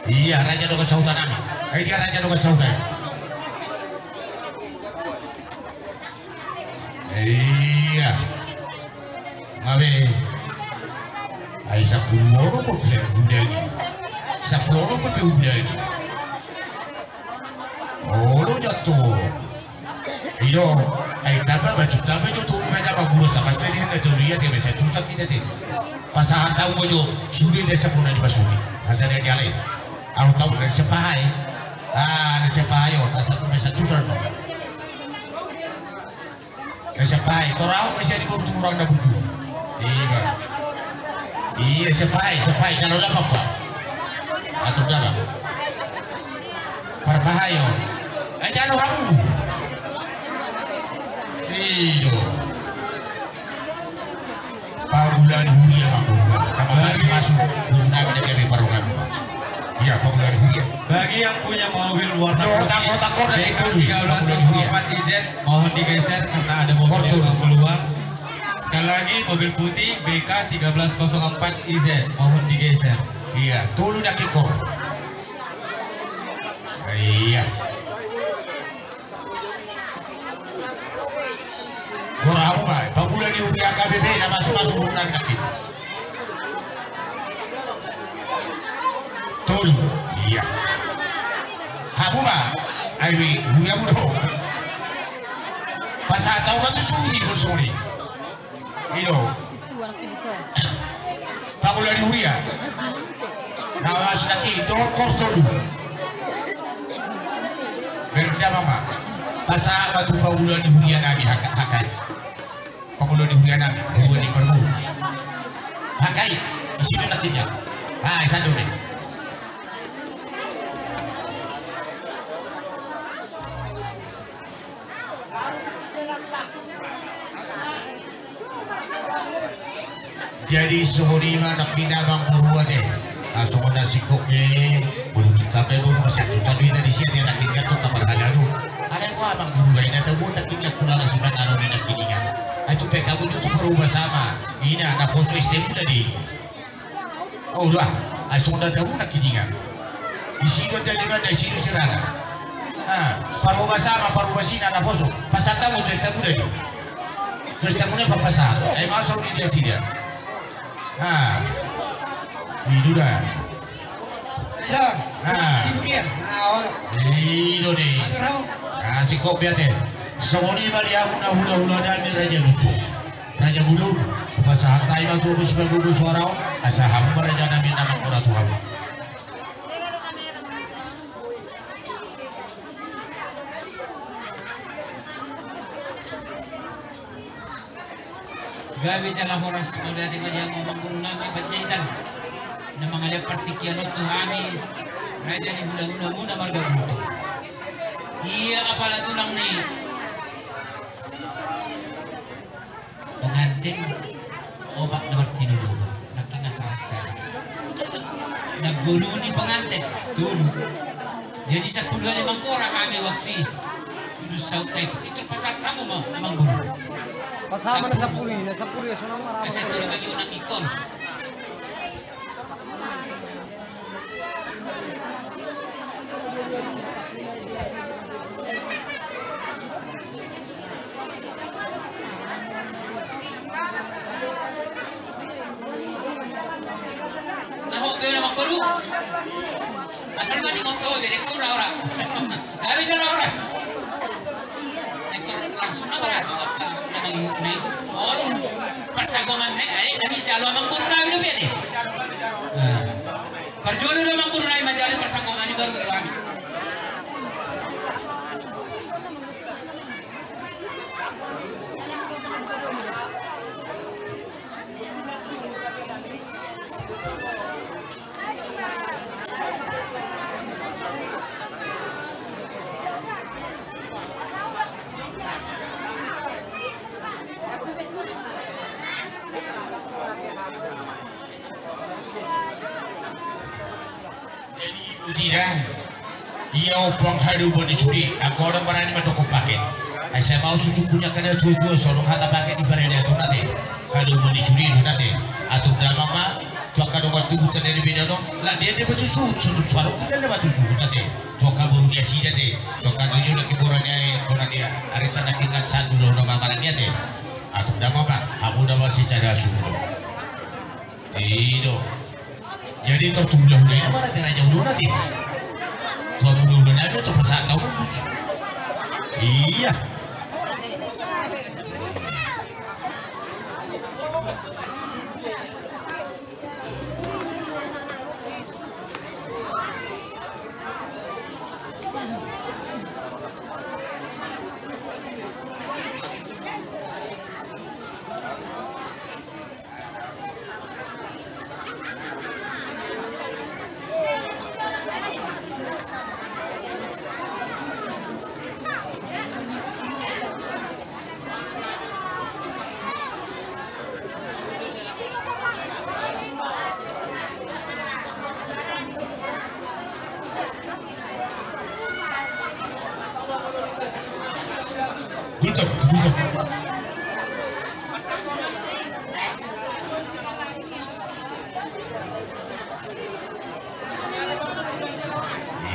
Iya, Raja Dongan Sahuta nami. Eh, dia Raja Dongan Sahuta. Iya. Ngabe. Ai sampulu onom pe huda i. Sampulu onom pe huda i. Olo jatto. Ido. Ai tamba batu tamba jo tu rumah jama guru sapas tadi handa jo lihat ya biasa tutak kita tadi. Pasahat au jo sude desa puna di pasuni. Asa dia dialai. Au tau dari sepahai. Ah, dari sepahai on. Asa tu biasa tutak. Esa pai, torau mesi di guru tu orang na budu. Iya. Iya, esa pai, esa pai, kalau dapat apa? Atau dapat. Parbahayo. Eh, jalo hamu. Iyo. Pangula ni huria, Bang. Nama masuk, masuk. Guru nami na gabe parokam. Iya, pangula ni huria. Bagi yang punya mobil warna putih, B K tiga belas kosong empat I Z, mohon digeser karena ada mobil yang mau keluar. Sekali lagi, mobil putih B K tiga belas kosong empat I Z, mohon digeser. Iya, tolu na kikor. Iya. Gora hamu ma, pangula ni huria H K B P na masuk-masuk guru nami nangkin. Tolu, iya. Hamu ma, ai huriamu do. Pasahat au ma tu suhi, bol suhi. Iyo. Pangula ni huria. Nawas naki dohot kor tolu. Berda mama. Pasahat ma tu pangula ni huria nami hak-, hakai. Pangula ni huria nami, huria ni parboru. Hakai, isi do naki dia. Ah, isa do ni. Jadi songon i ma nangkin amangboru ate. Ah, songon na singkop be. Boru tu tambai boru masiak tu tadu ita di sia te nangkin gatot na parhalado. Ada ko amangboru bai na tabo nangkin gatot na sipat aro ni nangkin ingan. Ai tu pe kamu tu paruba sama. Ina na poso S T M uda di. Oh udah. Ai songon na tabo nangkin ingan. Isi do jadi mana isi do sirana. Ah, paruba sama paruba sina na poso. Pasal tamu tu S T M uda di. Terus tamu ni apa pasal? Ai masuk di dia sini. Ha. Ido da. Ido. Ha. Sibuk dia. Ha, olo. Ido ni. Atur hau. Ha, singkop be ate. Songon i ma di hamu na hulahula nami Raja Lupo. Raja Bulung. Pasahat hami ma tu hamu sipagogo suara on. Asa hamu ma raja nami na mangkora tu hamu. Gabe jala horas, mauliate ma di hamu amangboru nami Panjaitan. Na mangalean partingkian on tu hami, raja ni hulahula muna marga Gultom. Ia apala tulang ni pengantin, opat na martinuluhon, nangkin na sahat sada. Na golu ni pengantin, tolu. Jadi sampulu hali mangkora hami waktu i. Kudu saut tai, itu pasahat hamu ma, amangboru. Pasahat ma na sampulu i, na sampulu i, sonang ma. Asa tolu bagi onang ikon. Tahu bela amangboru. Asal mani moto bere kura ora. Dari sana ora. Ekor langsung na bara tu apa? Na itu. Oh, parsanggongan ne, ai nami jalo amangboru nami do bete. Nah. Parjolo do amangboru nami manjalo parsanggongan i baru tu hami. Jadi, boti da, ia ompung haduan ni sude, anggo adong barani mandok paket. Ai sai mau susu punya kada tua-tua, songon hata paket di barani atau nate. Haduan ni sude do nate. Atur damang ma, tu angka dongan tubu tanda di beda dong. Lah dia dia baca suhut, suhut suara pun dia baca suhut nate. Tu angka boru dia sida te. Tu angka tujuh lagi borani ai, borani ai. Ari tanda kingat satu lo nama barani ate. Atur damang ma, hamu nama si cada suhut. Ido. Jadi tong tu hulahula i nama raja-raja hulahula nate. Tu hulahula nami tu pasahat tahu. Iya. Gultom, gultom.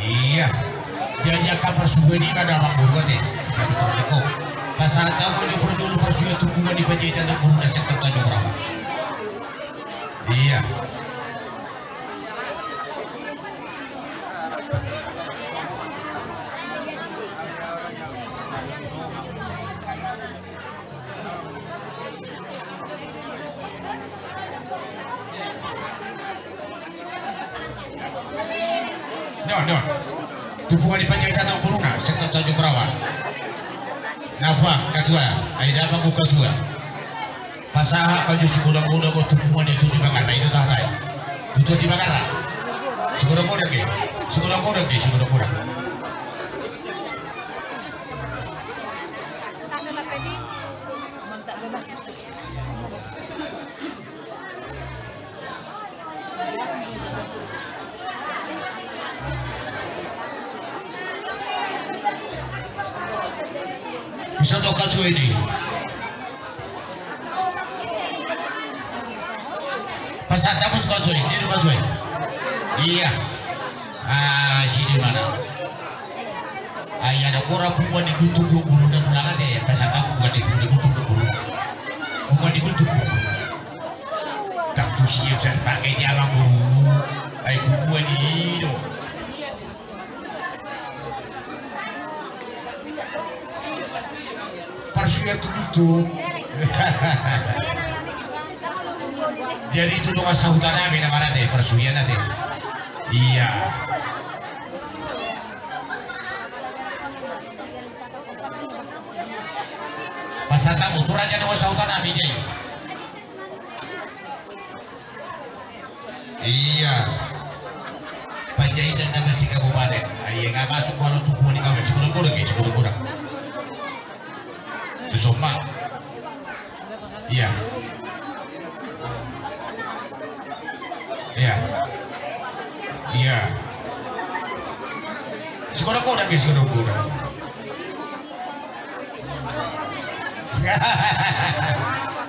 Iya. Jadi angka parsubadi pada amangboru ate. Satu persiko. Pasahat hamu di perjolo parsubadi tu hubungan di Panjaitan dan guru nasib tertajam rawa. Iya. Don, don. Tu hubungan di Panjaitan dan guru nasib tertajam rawa. Napa, ketua? Ai dapat buka ketua. Pasahat ma jo sigodang-godang tu hubungan di Tuan di Bagarra, i do tahe. Tu Tuan di Bagarra. Sigodang-godang ge. Sigodang-godang ge, sigodang-godang. Soto katuai ni. Pasahat hamu tu katuai, dia tu katuai. Iya. Ah, sini mana? Ah, iya, ada kurang punguan di gultuk dua puluh, dah tulang aja ya. Pasahat hamu punguan di gultuk dua puluh. Punguan di gultuk dua puluh. Tak tusi ya, saya pakai dia abang guru. Ai punguan di do. Parsuhian tu tutu. Jadi tu dongan sahuta nami na marate parsuhian ate. Iya. Pasahat hamu tu raja dongan sahuta nami dia. Iya. Panjaitan nama si kabupaten. Iya, nggak masuk walau tubuh di kami. Sekurang-kurang, ya, sekurang-kurang. Tu somba. Iya. Iya. Iya. Sekurang-kurang, ya, sekurang-kurang.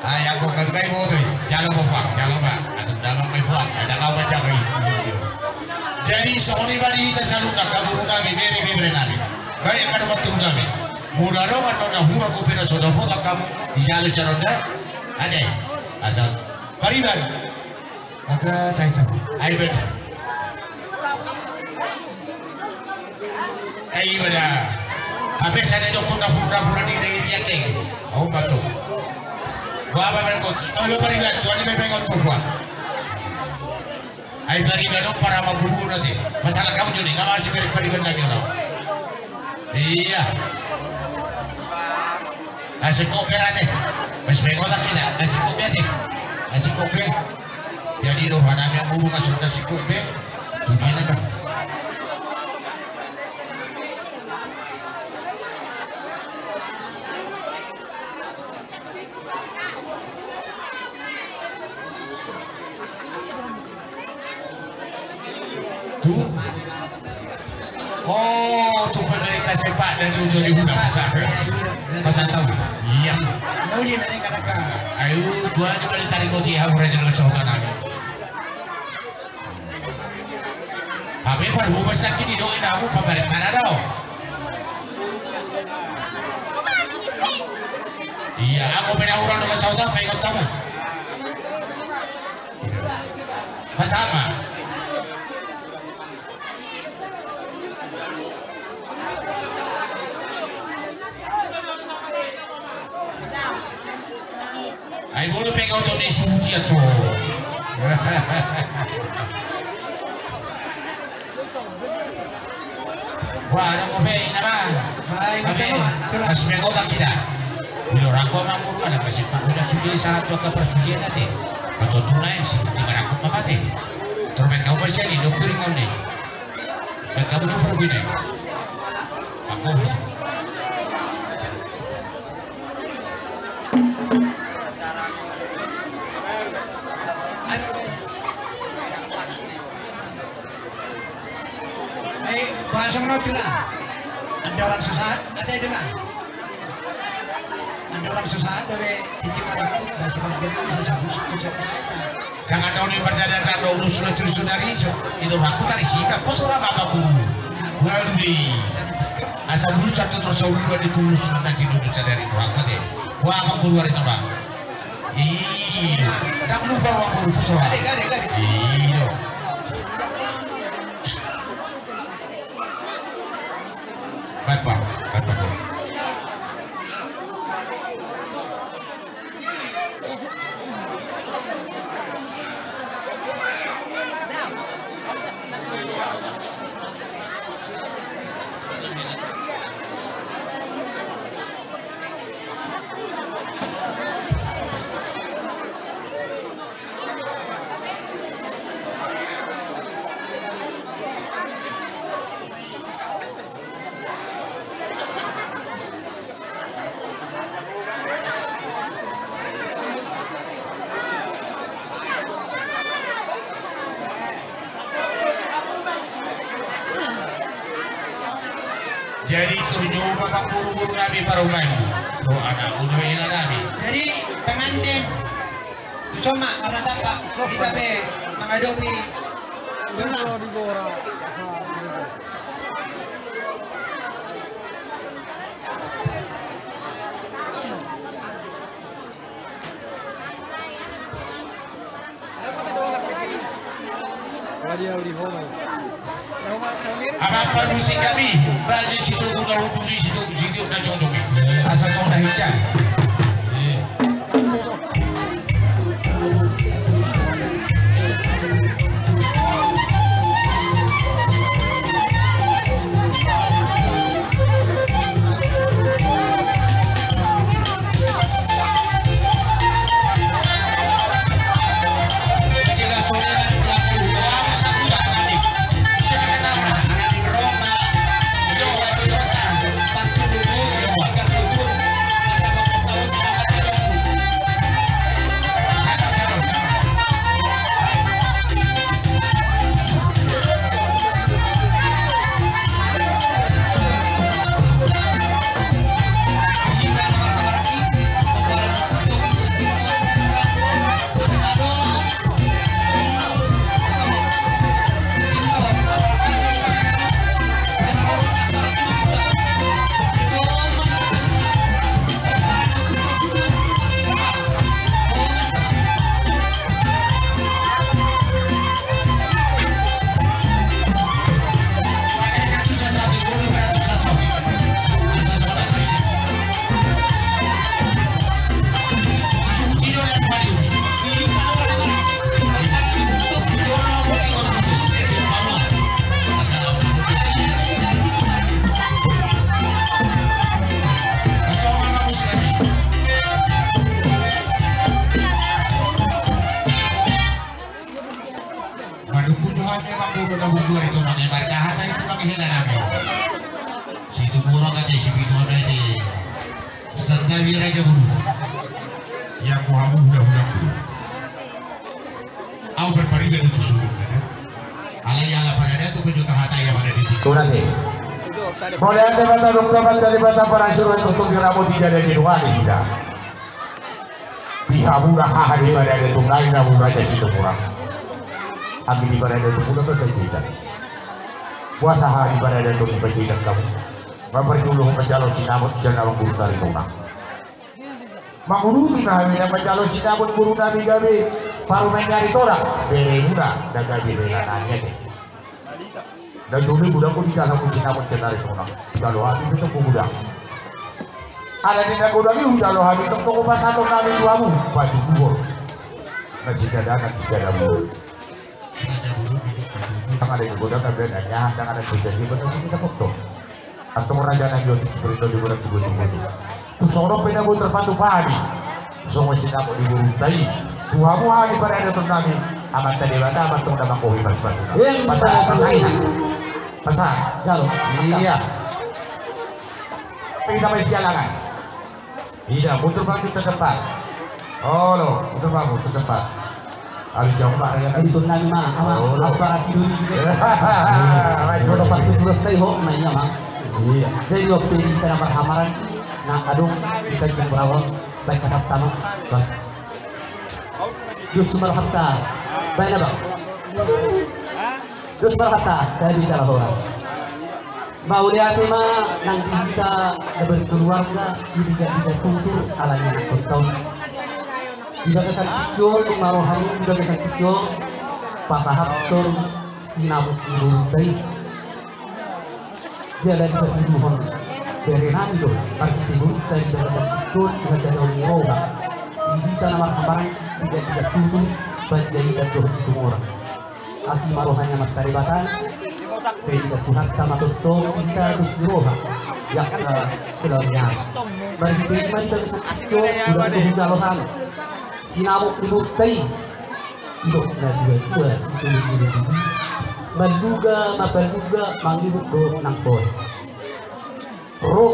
Ai, anggo kan kai botoi. Jalo ma puang, jalo ma. Atung damang ma i puang. Ada kau macam i. Jadi songon i ma di hita saluhutna, angka guru nami, bere, bere nami. Baik, angka dongan tubu nami. Molo adong annon na hurang dope na so dapotan hamu, dijalo sian on da. Ate. Asa pariban. Angka tahi tahu. Ai ben. Ai iba da. Hape sa didokkon dapur-dapuran i da irian te. Au batu. Boha ma mengkot. Tolu pariban, tuan i memeng on tu boha. Ai pariban on para ma guru na te. Masalah hamu jo ni, nggak masih pariban lagi on. Iya. Nasi kopi ate. Wes, pengotak kita. Nasi kopi ate. Nasi kopi. Jadi do mana yang guru nasi, nasi kopi. Tu dia na. Tu. Oh, tu penderita sepak dan tu jadi buta pasar. Pasar tahu. Iya. Muli nanti katakan. Ayo, tuan juga ditarik kau dia, aku raja dengan sahuta nami. Hape parhobas nangkin i do, ina hamu pamarentana do. Iya, anggo pe na hurang dongan sahuta, paingot hamu. Pasama. Ai bodo pe kau tau ni suti ato. Wah, ada kopi nama. Baik, tapi betul, betul. Masih menggoda kita. Bila orang kau mampu mana masih tak udah sudah satu ke persugihan nanti. Atau tunai sih tiga ratus apa sih? Terus kau masih ada dua puluh kau ni. Baik, kamu dua puluh ini. Aku. Eh, bahasa Melayu lah. Ada orang susah, ada itu lah. Ada orang susah, ada we, titi marangkup, bahasa Melayu, susah, susah, susah. Jangan dong ni berjalan kan dong urusan dari saudari so. Itu aku tadi sih kan kau suruh apa aku. Waduh di. Asal urusan itu terus urusan itu urusan nanti dulu sadari itu apa deh. Wah apa guru hari tambah. Iyo. Dak lupa wah guru terus wah. Iyo. Baik pak, baik pak. Jadi turju ma pangurungurung nami parumaen. Jadi pengantin, tu son ma, marnatapa, hita pe mangadopi tulang. Amang panusi hami, Raja Sitogu na hundul i, Sitogu, Sitogu na jongjong i. Asa songon na hinsa. Manungkun do hami amang boru na bungkuri tu nang i, marjahat aja tulang hela nami. Situmorang aja, sipitu aja. Santabi raja bulu. Ia ku hamu hula-hula bulu. Au berpariga di tusu. Alai ala pada datu penjuta hata ia pada di situ. Kurang sih. Mulai ada mata dukta mata di mata para suruh untuk diramu di jalan di rumah ini kita. Di hamu ra haha di pada ada tu nai na mura jasi tu mura. Anggi di pada ada tu mura tu kita. Puasa haha di pada ada tu kita kamu. Mamparjolo manjalo sinamot sinamot guru tari tuna. Manguruti na hami na manjalo sinamot guru nami gabe parumaen ni ari tora. Beremuna na gabe hela nami ate. Na jolo godang do di dalan musim na muse nari tona. Jalo hami pe tong godang. Alani na godang i hujalo hami tong tong pasahaton nami tu hamu. Batu buhor. Na sijada na sijada buhor. Tangan i godang na beda nyahan tangan i beda di batu kita foto. Antong raja na jolo tu cerita di godang tu batu batu. Tung songon on pe na boi tarpatupa hami. Songon sinamot ni borunta i. Tu hamu hami paradaton nami. Amanta Debata amanta na manggohi pasu-pasu. Pasahat, pasahat. Pasahat. Jalo. Iya. Pe hita maisialangan. Ida, mundur maju ke depan. Olo, mundur maju ke depan. Habis jauh pak ya. Habis nang ma, ama, apa rasi dulu. Baik, udah pasti terus tadi ho, nanya ma. Iya. Jadi waktu ini kita marhamaran, na adong di Tanjung Berawang, baik kata sama. Bang. Dos marhata, baik na bang. Dos marhata, dari bicara horas. Mauliate ma nang di hita na berkeluarga di piga-piga tutur alani na kontau. Di bagasan tingki on, dung na ro hamu di bagasan tingki on, pasahathon sinamot ni borunta i. Jala di parjolo on, bere nami do, parjolo borunta i di bagasan tingki on, di hajaloon ni roha. Di hita na marhamaranggi di piga-piga tutur, panjaitan dohot situmorang. Asi ma roha ni Amanta Debata, sai diida Tuhanta ma tongtong hita dos ni roha, di angka silaon ni ari. Marhite i ma di bagasan tingki on, godang do hujalo hami sinamot ni borunta i. Didok na dua-dua sitolu-tolu. Manduga ma panduga mangihut do nang pol. Ro.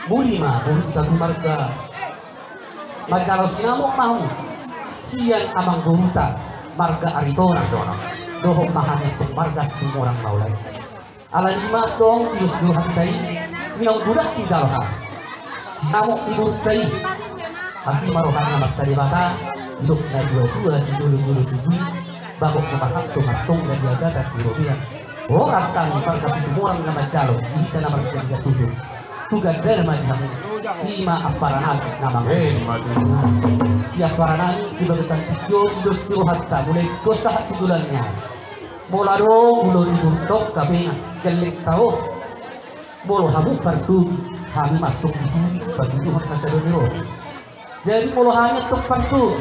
Muli ma borunta tu marga. Manjalo sinamot ma hamu sian amangboruta marga Aritonang. Dohot ma hami tu marga Situmorang Maulai. Alani ma tong di dos ni rohanta i, naung godang hujalo hami. Sinamot ni borunta i. Asi ma rohana Amanta Debata, didok na tuatua sijolojolo tubu i, bagot na marhalto martongga di agatan di robean. Horas sanggar marga Situmorang na manjalo di hita na marga Tutu. Tu gandana ma di hamu, i ma amparan nami na mangolu. Di amparan nami di bagasan tingki on, dos di rohanta mulai tingki on sahat tu joloan ni ari. Molo adong ulaon ni borunta on, hape na gelleng tao. Molo hamu partogi, hami ma antong di huli, panggidohon na sada ni roha. Jadi molo hami antong partogi,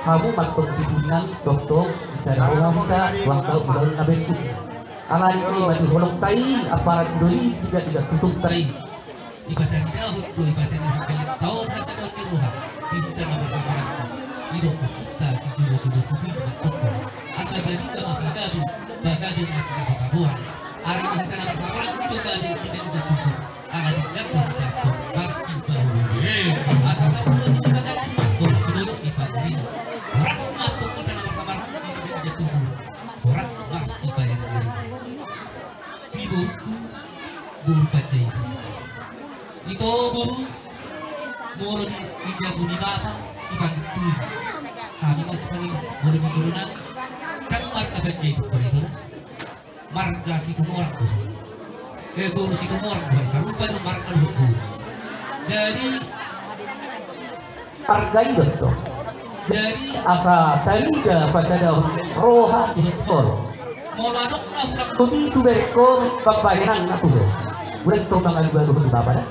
hamu ma antong di huli nami, tongtong di sada roha hita tu angka ulaon na berikutna. Alani i ma di holongta i, amparan sidoli, tiga tiga tutukta i. Dipataridahon do, dipataridahon gellengta on hasadaon ni roha di hita na marhamaranggi. Didok ompunta sijolojolo tubu i ma antong, asa barita ma pagabe, pagabe ma pagaboan. Alai di hita na marhamaranggi do gabe di hita na tubu. Ala denggan do hita antong marsipaolo. Asa tabuat sipaganti ma antong di dolok ni pangoli. Horas ma antong hita na marhamaranggi di hita na tubu. Horas marsipaolo. Di borungku, boru Panjaitan. Ito boru, molo di, di jabu ni bapa, Sipangintubu. Hami ma Sipangintubu, molo di jolo nami. Ndang marga Panjaitan do ito. Marga Situmorang do. Eh, boru Situmorang do, sarupa do marga dohot boru. Jadi, marga i do tong. Jadi asa tarida pasadahon roha di hita on. Molo adong na hurang lobi tu berengkon, pambahenanna tu ho. Unang tong mangalualu tu bapa da.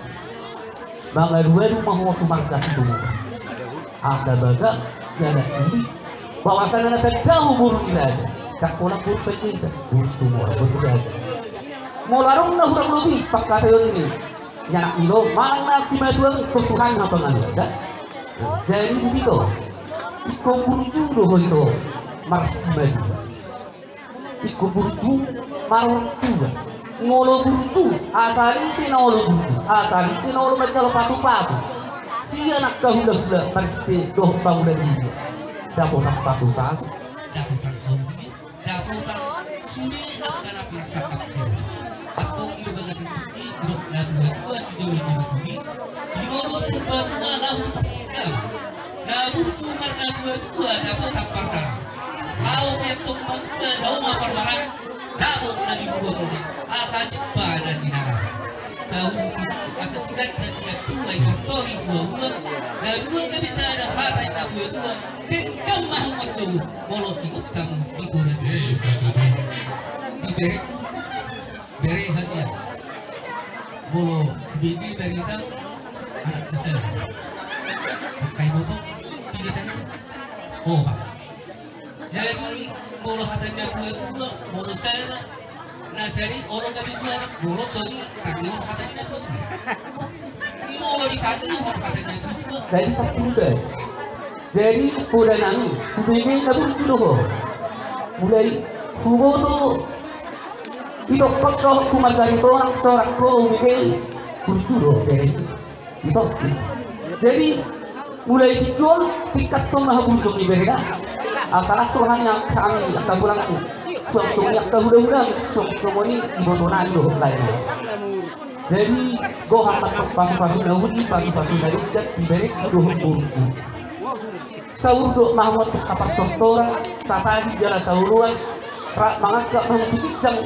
Mangalualu ma ho tu marga Situmorang. Asa bagak jala uli. Bahwasana na tanda ho boru ni raja. Ndang pola boru Panjaitan, boru Situmorang, boru raja. Molo adong na hurang lobi pangkataion ni anak ni lo manang na simatua i, tontu hami ma pangalualu da. Jadi di hita on, ingkon burju do ho ito marsimatua. Ingkon burju marorang tua. Molo burju, asal ise na olo burju, asal ise na olo manjalo pasupasu. Sian angka hulahula marhite dohot pangula diri. Dapotan pasupasu, dapotan haulia. Dapotan sude angka na pinarsanggap ni roha. Antong i do bagasan tingki, didok na tuatua sijolojolo tubu i. Di modus Purbatua laho tu Parsinggalan. Na burju marnatuatua dapotan pardalan. Laho pe antong mangula dao ma parmaraan. Dapot na nibuamuna asa jumpa na jinalahan. Saur matua asa siganda sigantung, ai tortor i huahua. Na dua gabe sada hata ni natuatua. Denggan ma hamu marsogot molo ingot hamu di bona. Di bere, bere hasian. Molo hubege barita anak sisada, angka iboto piga tahe. Oh, Pak. Jadi molo hata ni natuatua, molo sada, na sada i olo gabe suara, molo sada i tangihon hata ni natuatua. Molo ditangihon hata ni natuatua, jadi sampulu sada. Jadi poda nami, hubege na burju do ho. Mulai huboto, ito pos rohangku margari tonang, sorak ho hubege burju do ho. Jadi ito, jadi mulai tingki on tingkathon ma haburjuon ni bere da. Asa las roha ni hami angka bolangku, suang songon i angka hulahula, suang songon i iboto nami dohot lae. Jadi gohar ma antong pasupasu na uli, pasupasu na denggan di berengku dohot borungku. Saur do ma hamu antong sapartortoran, satagi jala saoloan, rap mangangkat ma hamu tu ginjang,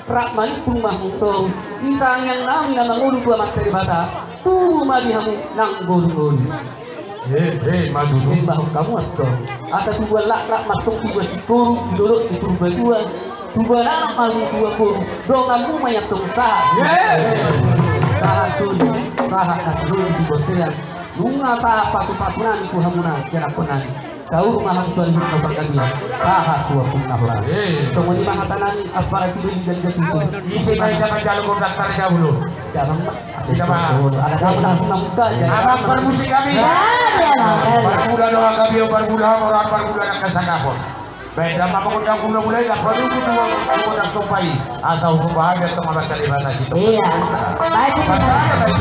rap manimbung ma hamu tu toru. Di tangiang nami na mangolu tu Amanta Debata, tubu ma di hamu nang ngolu-ngolu. He, he, ma tutu. Imbahon hamu antong. Asa tubuan laklak ma antong tubuan singkoru di dolok ni Purbatua. Tubuan anak ma hamu tubuan boru, donganmu ma i antong sahat. Sahat solu, sahat na solu di bontean. Nunga sahat pasupasu nami tu hamuna, ianakhon nami. Saur ma hamu tu aluhut na panggabean, sahat tu ompung na horas. Songon i ma hata nami, ampara sidoli dan jatutu. Ise ma i na manjalo gondang tarjabu do. Damang ma. Ise ma? Abang parmusik hami. Parmula do hanggabeon, parmula hamoraon, parmula na kasangapon. Baen damang ma gondang hulahula i, na panutup tu gondang somba i. Asa husomba hami antong Amanta Debata. Iya. Baik. Baik.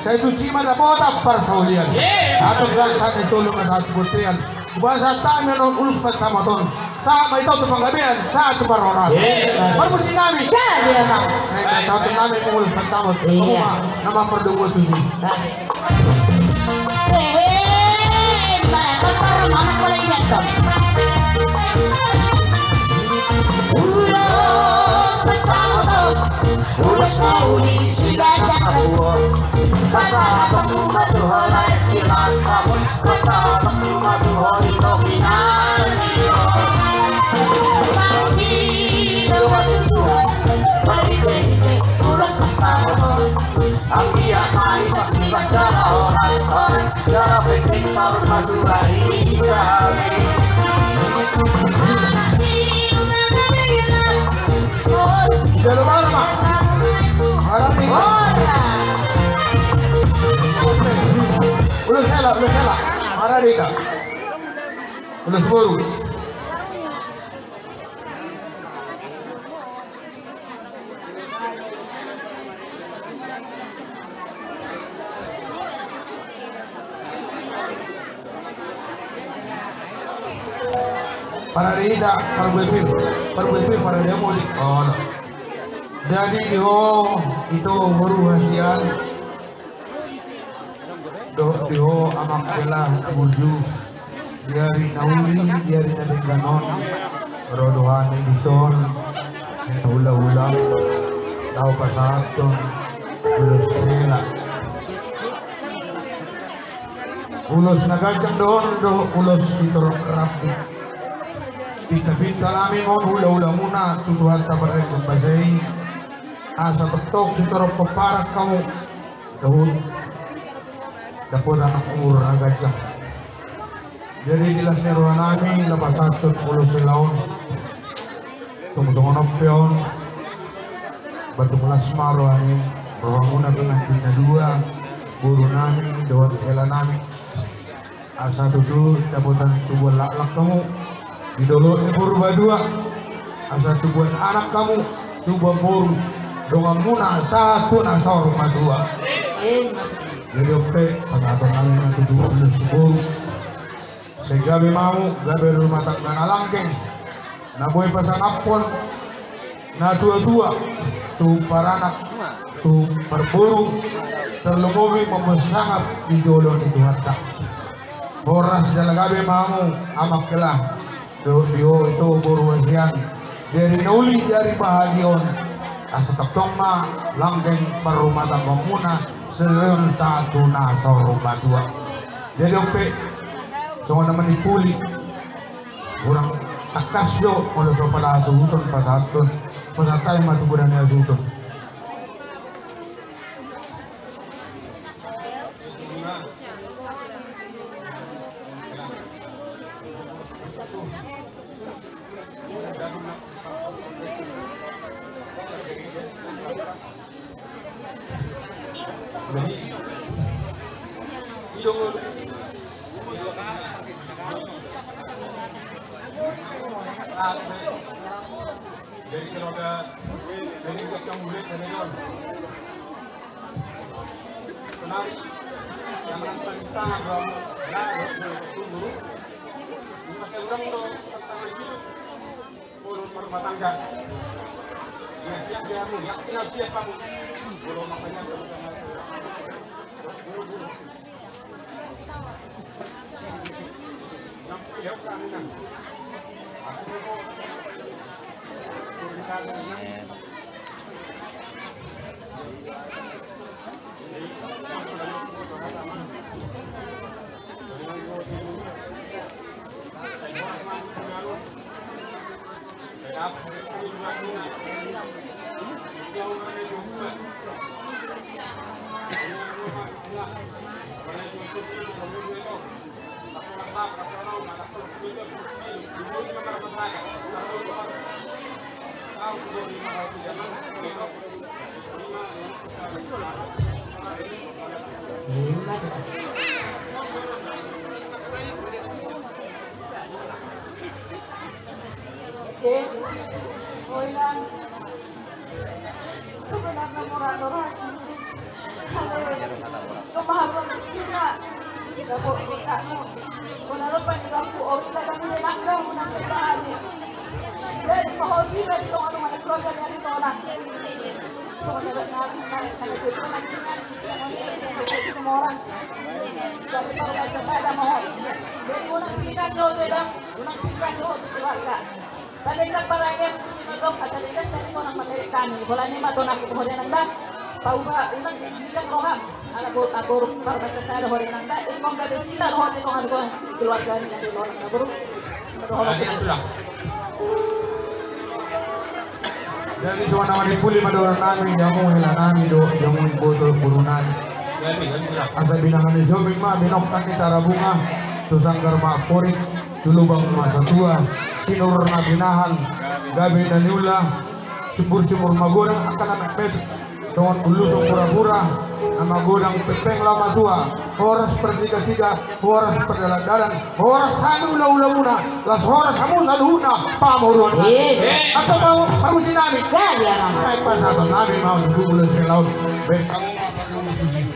Sai tusi ma dapotan parsaulian. Atur sahat-sahat ni solu ma sahat tu bontean. Hupasahat hami annon ulos pansamot on, sahat ma ito tu panggabean, sahat tu parhorasan. Parmusik nami. Gabe ma. Naeng pasahaton nami ulos pansamot. Hamu ma na mampardomu tusi. Ulos pansamot on. Ulos na uli sibahen na tubu. Pasahaton ma tu ho lae si Masa. Pasahaton ma tu ho di topi nami. Mauliate do tu Tuhan. Marhite-hite ulos pansamot on. Anggiat ma i pasti baca na horas. Jala pengpeng saur matua hita. Jalo ma, ma. Marani. Ulos hela, ulos hela. Marani hita. Ulos boru. Parade ida, parade pir, parade pir, parade modi. Oh, no. Jadi di ho, ito boru hasian. Dohot di ho amang hela burju, di ari na uli, di ari na denggan on, ro do hami dison, sian hula-hula, laho pasahathon ulos hela. Ulos na ganjang do on do, ulos sitorop rambu. Pinta-pinta nami ma on hula-hula muna, tu Tuhanta parrembun basa i, asa tongtong sitorop pomparan hamu. Dohot dapotan umur na ganjang. Jadi di las ni roha nami, laho pasahathon ulos hela on. Tung songon on pe on, ba tung las ma roha ni, roha muna tu nangkin na dua, boru nami, dohot hela nami. Asa tutu dapotan tubuan laklak hamu di dolok ni Purbatua. Asa tubuan anak hamu, tubuan boru, dongan muna sahat tu na saur matua. Jadi on pe pasahaton nami ma tutu ulos boru. Sai gabe ma hamu, gabe rumah tangga na langgeng. Na boi pasangaphon na tua-tua, tu paranak, tu parboru, tarlumobi mambuat sangap di jolo ni Tuhanta. Horas jala gabe ma hamu, amang hela, dohot di ho ito boru hasian, di ari na uli, di ari bahagia on, asa tongtong ma langgeng parrumatanggaon muna, sirihon sahat tu na saur matua. Jadi on pe, songon na manimpuli. Hurang tangkas do, molo so pala hasuhuton pasahathon. Pasahat hami ma tu bona ni hasuhuton. Jadi keluarga, jadi keluarga murid dari John. Kenari yang nonton di sana, Bang. Nah, itu dulu. Bukan saya orang, Bang. Tentang itu. Urus rumah tangga. Ya, siap ya, Bu. Yakin harus siap, Pak, Bu. Belum makanya sama-sama. Buru-buru. Yang punya, Bu, kami, kan. Eh, oi, Lan. Sebenarnya murah-murah. Jadi unang pinta so, unang pinta so keluarga. Paling na parangem tu sinodok asa di desa ni konang materi kami. Bola ni ma tonang tu hode nang da. Pauba unang di bintang roham. Ala bo aboru parbasa sada hode nang da. Ingkon gabe sila roham ingkon adu keluarga ni adu roham aboru. Roham. Jadi songon na manipuli ma dohonon nami, jamu hela nami do, jamu iboto boru nami. Asa binanga ni sobing ma binongkak ni tarabunga tu sanggar ma amporik. Tu lubang ma satua, sinur na binahan, gabe na niula, simbur-simbur magodang angka na metmet, songon ulusung pura-pura, na magodang pengpeng laho matua, horas partiga-tiga, horas pardalan-dalan, horas hami ula-ulamuna, las horas hamu saluhutna pamoruon. Antong mau pamusi nami. Naeng pasahaton nami mau tu ulos helaon. Baen hamu ma pardongan tusi.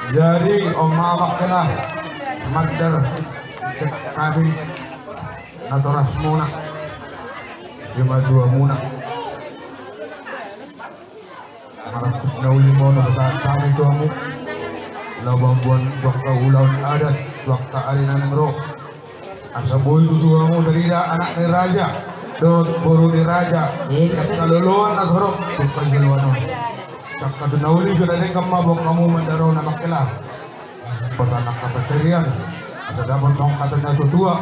Jadi on ma amang hela mandar, cek kami natorasmuna, simatuamuna. Marangkup na uli ma on hupasahat hami tu hamu, laho mamboan tu angka ulaon adat tu angka ari na naeng ro. Asa boi tutu hamu tarida anak ni raja dohot boru ni raja. Angka loloan na torop tu angka joloan on. Angka tu na uli jo na denggan ma boan hamu mandar on amang hela. Pasahat angka pansarian, asa dapot ma hata ni natuatua,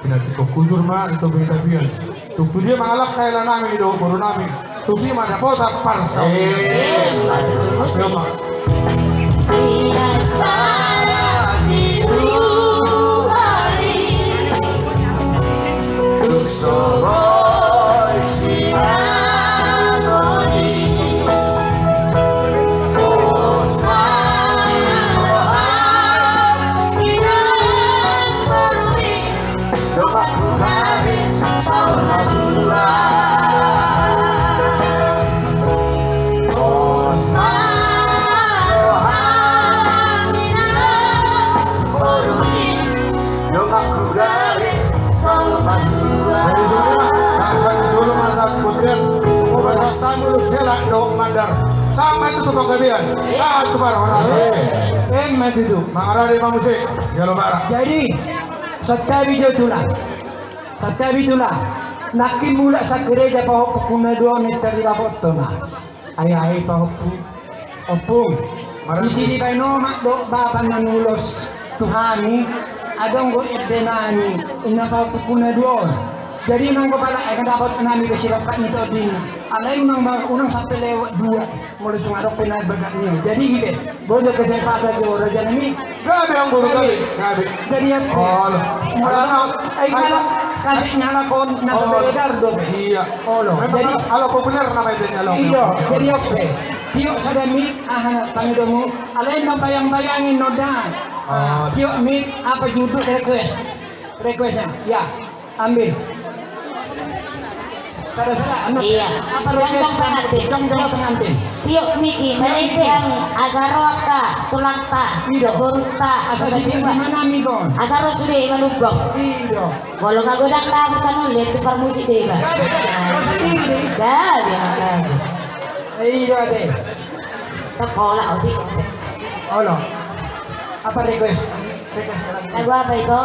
pinantikhon hujur ma di topi ni tapian. Tung tu dia mangalangka hela nami dohot boru nami, tusi ma dapotan parsaulian. Emma tutu. Asa ma. Jadi songon i ma, sahat ni solu ma sahat ni bontean, pasahat hami ulos hela dohot mandar. Sahat ma i tu panggabean, sahat tu parhorasan. Emma tutu. Mangarade ma muse, jalo bara. Jadi santabi jo tulang. Santabi tulang. Nangkin mulak sian gereja pahompungku na dua on, nunga tarilapothon ma. Ai, ai, pahompu. Ompung. Disi dibaen omak dohot bapa na niulos tu hami, adong do ende nami, inna pahompungku na dua on. Jadi nanggo pala, eh, dapot nami be sirangkap ni tondinna. Alai unang ba, unang sampe lewat dua. Molo tung adong pe na bagak ni on. Jadi i be. Boi do kesempatan jo raja nami. Gabe, Amang Boru, gabe. Gabe. Jadi i be. Olo. Molo, ai, ala, ala, kasih nyala kon, na beredar do. Iya. Olo. Memang jadi ala populer nama itu nyala. Iya. Jadi i be. Tio sada mi, aha, tangidomu. Alai na bayang-bayangi no da. Ah, tiop mic, apa judul request? Requestnya, ya, ambil. Sada, sada, anu. Iya. Apa request? Jongjong pengantin. Jongjong pengantin. Tiop mic i, tiop mic i. Marende hami, asa ro angka tulangta, i do, borunta, asa sitio di mana mic on? Asa ro sude i manumbang. I do. Molo nga godang da hutanon, lihat tu parmusik deba. Gabe, gabe. Kau sendiri deh. Gabe, gabe. I do ate. Tapola, oti. Olo. Apa request? Request lagu. Lagu apa itu?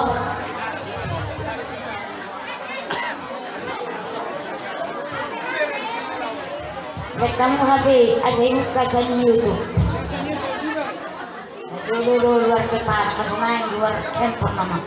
Baik, kamu hape, asa i buka sian YouTube. Dulu, dulu, luar kepala, pas main luar handphone nama.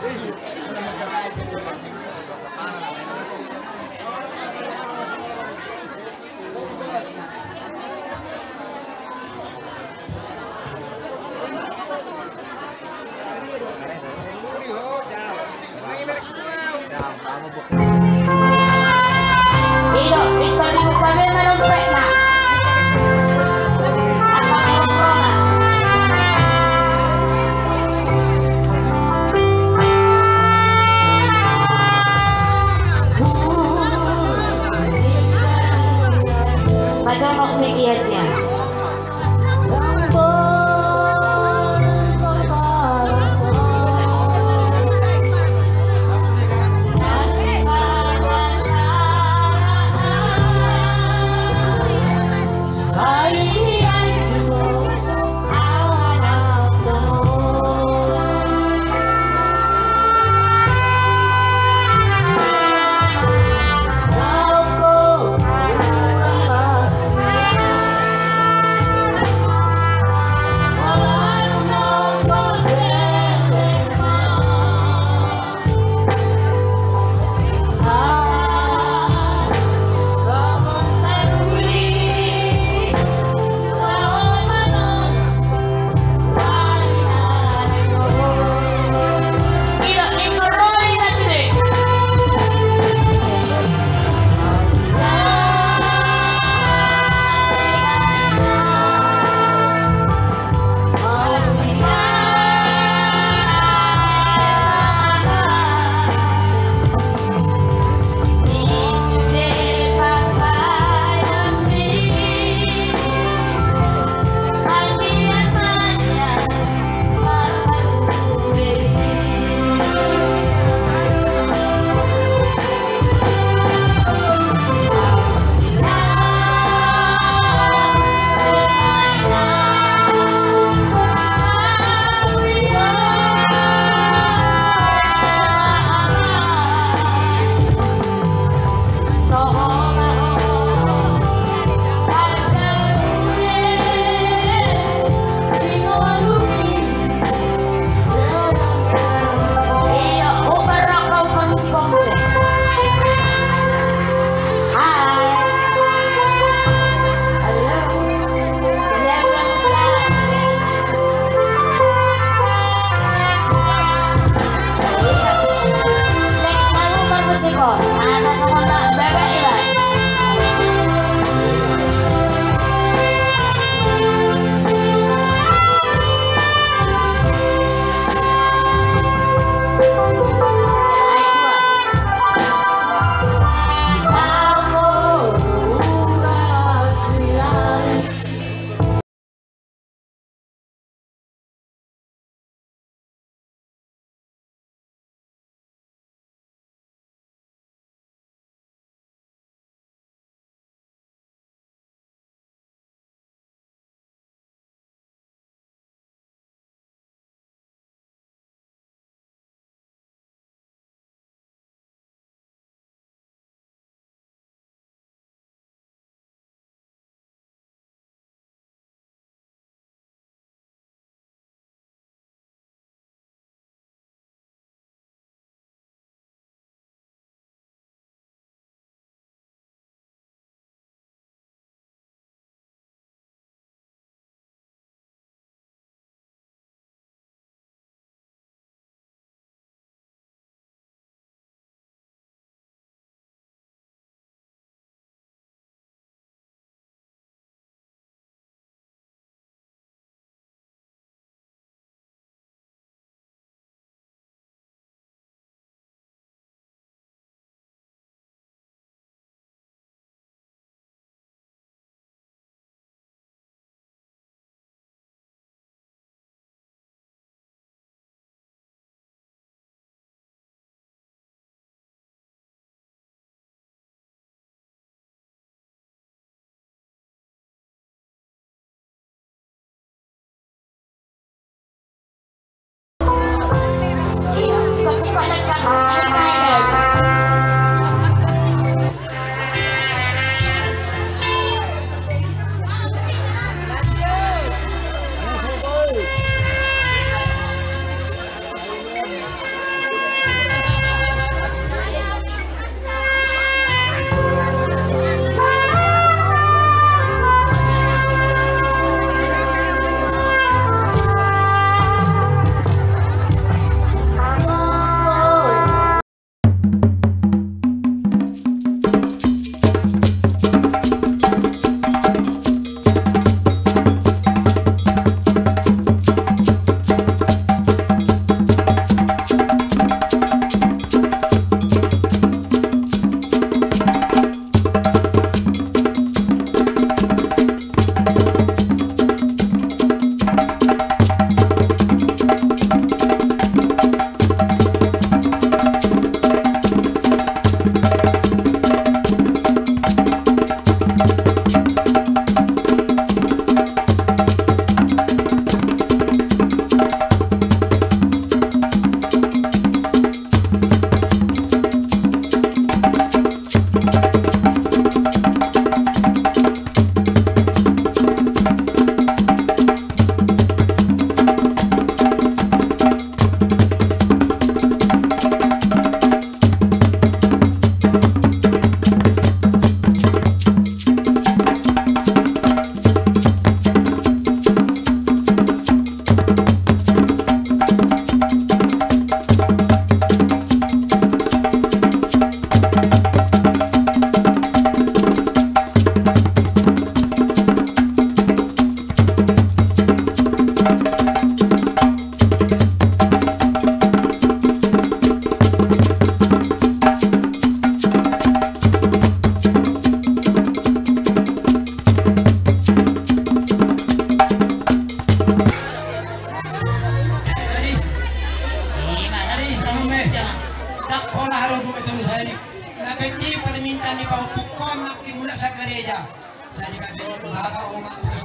Ndang pola haru dua tolu hari. Na penting permintaan ni pahompungkon nangkin mulak sian gareja. Sai dibahen bapa, oma, ulos.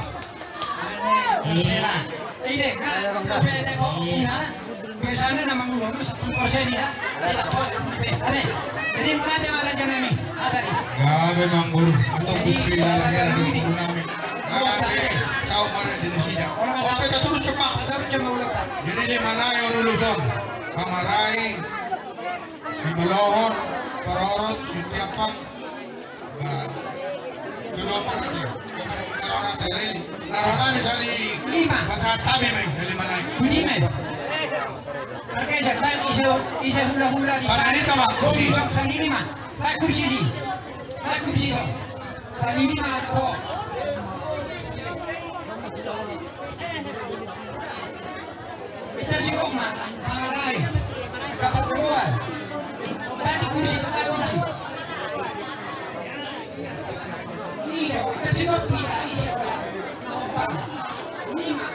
Ane, ane, ane. Ide, na, ulos, ide, po, ina. Biasana na mangulon sappulu persen, ina. Ina, po, sappulu pe. Ane. Jadi, mauliate ma raja nami. Atari. Gabe, Amangboru. Antong Gusti, lalangera di guru nami. Ate, saut ma di nasida. Oke, taturut, cuma. Taturut, cuma, ulos, ta. Jadi, di mana ya, ulos on? Pamarai, Simalohon, Parorot, Sitiapang. Ba, tu do marati. Ba, tu do marati, lai. Narona ni sali lima. Pasahat hami ma i, sali lima nai. Buni ma i. Marga ise, baen ise, ise hula-hula di. Sali lima, kursi. Sali lima. Baen kursi si. Baen kursi so. Sali lima, ko. Ita si Roma, Pamarai, Kapat Kedua. Tadi kursi, tadi kursi. Iya, ita si Roma, kita isi apa? Nopang. Lima.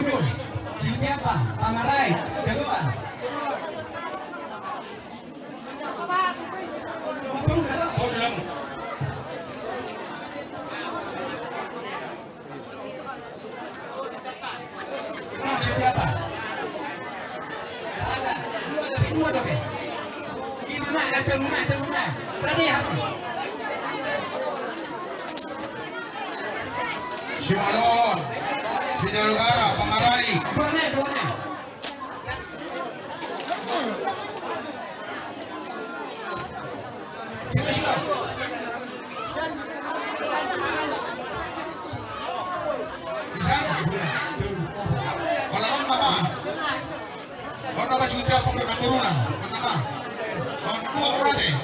Aduh, si apa? Pamarai, Kedua. Simalohon, Sidoarjo Barat, Pamarai.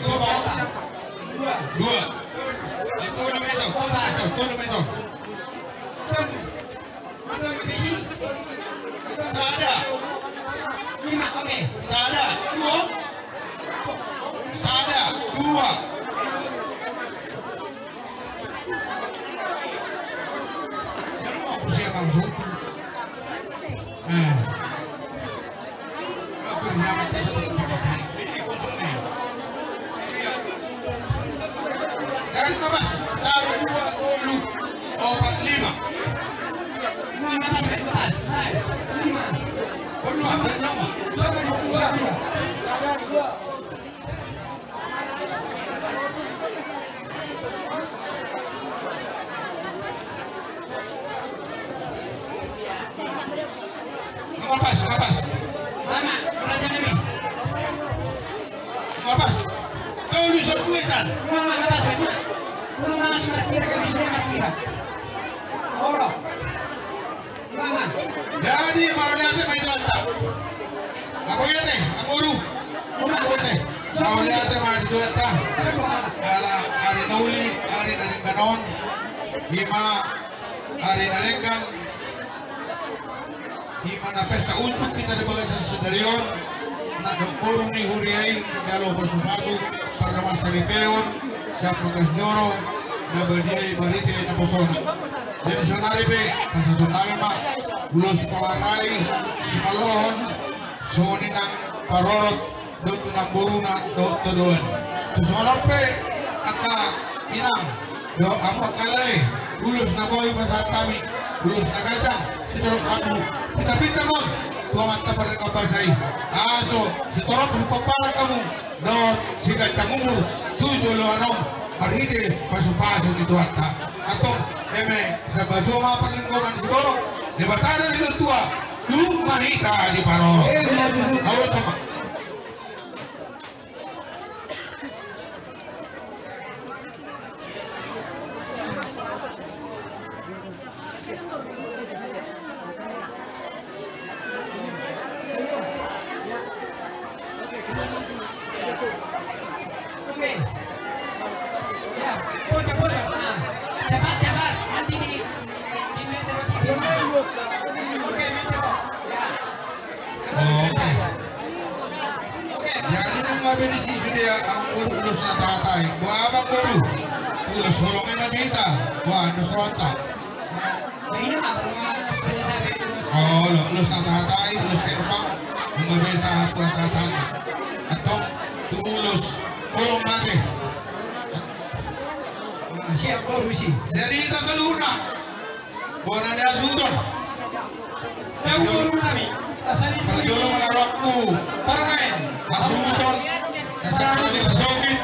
Dua. Dua. Dua. Tolu meso. Tolu meso. Tolu meso. Sada. Sada. Dua. Sada. Dua. Jadi mau usia bang suku. Eh. Aku di dalam. Ini kosong nih. Iya. Jadi, Mas, sada, dua, tolu, opat, lima. Jadi mauliate ma di Tuhanta. Mauliate, amangboru. Mauliate. Mauliate ma di Tuhanta. Ala ari na uli, ari na denggan on. Ima ari na denggan. Ima na pesta unjuk hita di bagasan sadari on, anak dohot boru ni huria i, jalo pasupasu, pardongan saripeon, sian bagas joro, na badia i marhite naposona. Jadi saonari pe, pasahaton nami ma, ulos pamarrai, simalohon, songon i nang parorot, dohot tu namboruna, dohot tu doan. Tu songon on pe, angka inang, dohot amang, angka lae, ulos na boi pasahat hami, ulos na ganjang, sitorop rambu, pinta-pinta ma on, tu Amanta Pardenggan Basa i. Asa, sitorop sipapalang hamu, dohot siganjang umur, tu joloan on, marhite pasupasu ni Tuhanta. Antong, eme, sabatua ma parlinggoman siborok, Debata do na tua, tu ma hita diparorot. Olo, sama. Oke. Ya, pojok, pojok. Nah, cepat, cepat. Nanti di, di Metro T V. Oke, Metro. Ya. Oh. Jadi nunga be disi sude amangboru ulos na tahatai. Boha amangboru? Ulos holong i ma di hita. Boha dos rohanta? Oh, ulos na tahatai, ulos herbang. Nunga be sahat tu sahat hata. Antong tu ulos holong ma ate. Siap boru isi. Jadi hita saluhutna. Bona ni hasuhuton. Parjolo ma na rohangku. Hasuhuton. Na sahat ni pasogit.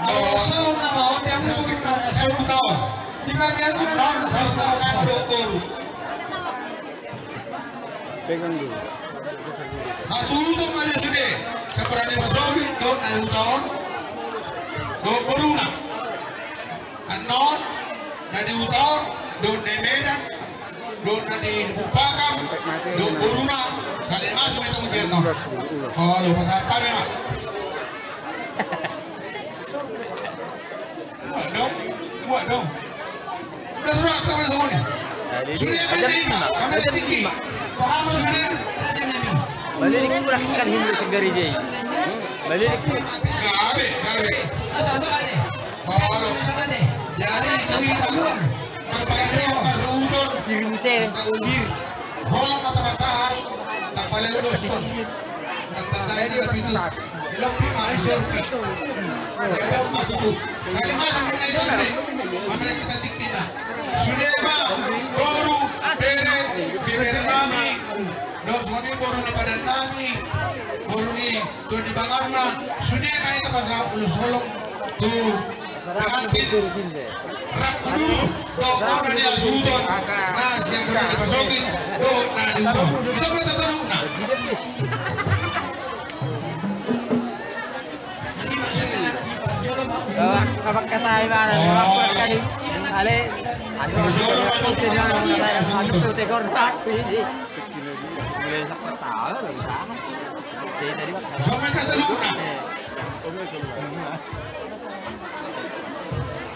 Olo, sahat na ma on dia. Na sahat na ma on. Di bagian na sahat na ma on. Pegang dulu. Hasuhuton ma dia sude. Sahat ni pasogit dohot na di huta on. Dohot boruna. Annon, na di huta on, dohot na di Medan, dohot na di Lubuk Pakam, dohot boruna, saling masuk itu musim no. Olo, pasahat hami ma. Muat dong, muat dong. Udah sudah, kita boleh semua nih. Sudah main lima, main tinggi. Paham sudah, ada nami. Balik lagi kurang kan himbo segari je. Balik lagi. Gabe, gabe. Asal tu aja. Olo. Jadi, itu hita. Marpaindohan ma hasuhuton. Kirim se. Holong ma tapasahat. Tapaleloston. Tatandai na pitu. Ilok pi ma isorpi. Ilok ma tutu. Kali masuk kita itu sude. Mamre kita tikina. Sude ma. Boru. Bere. Bebere nami. Dos honi boru ni padan nami. Boru ni Tuan di bagarna, sude ma hita pasahat ulos holong tu pengantin. Rap udur, dohot bona ni hasuhuton, na sian bona ni pasogit, dohot na di huta on. Bisa ma hita saluhutna. Abang katai mana? Ale, anu, anu, anu, anu, anu, anu, anu, anu, anu, anu, Mulai sakit tahu lagi sana. Jadi tadi waktu Sampai tak seluruh.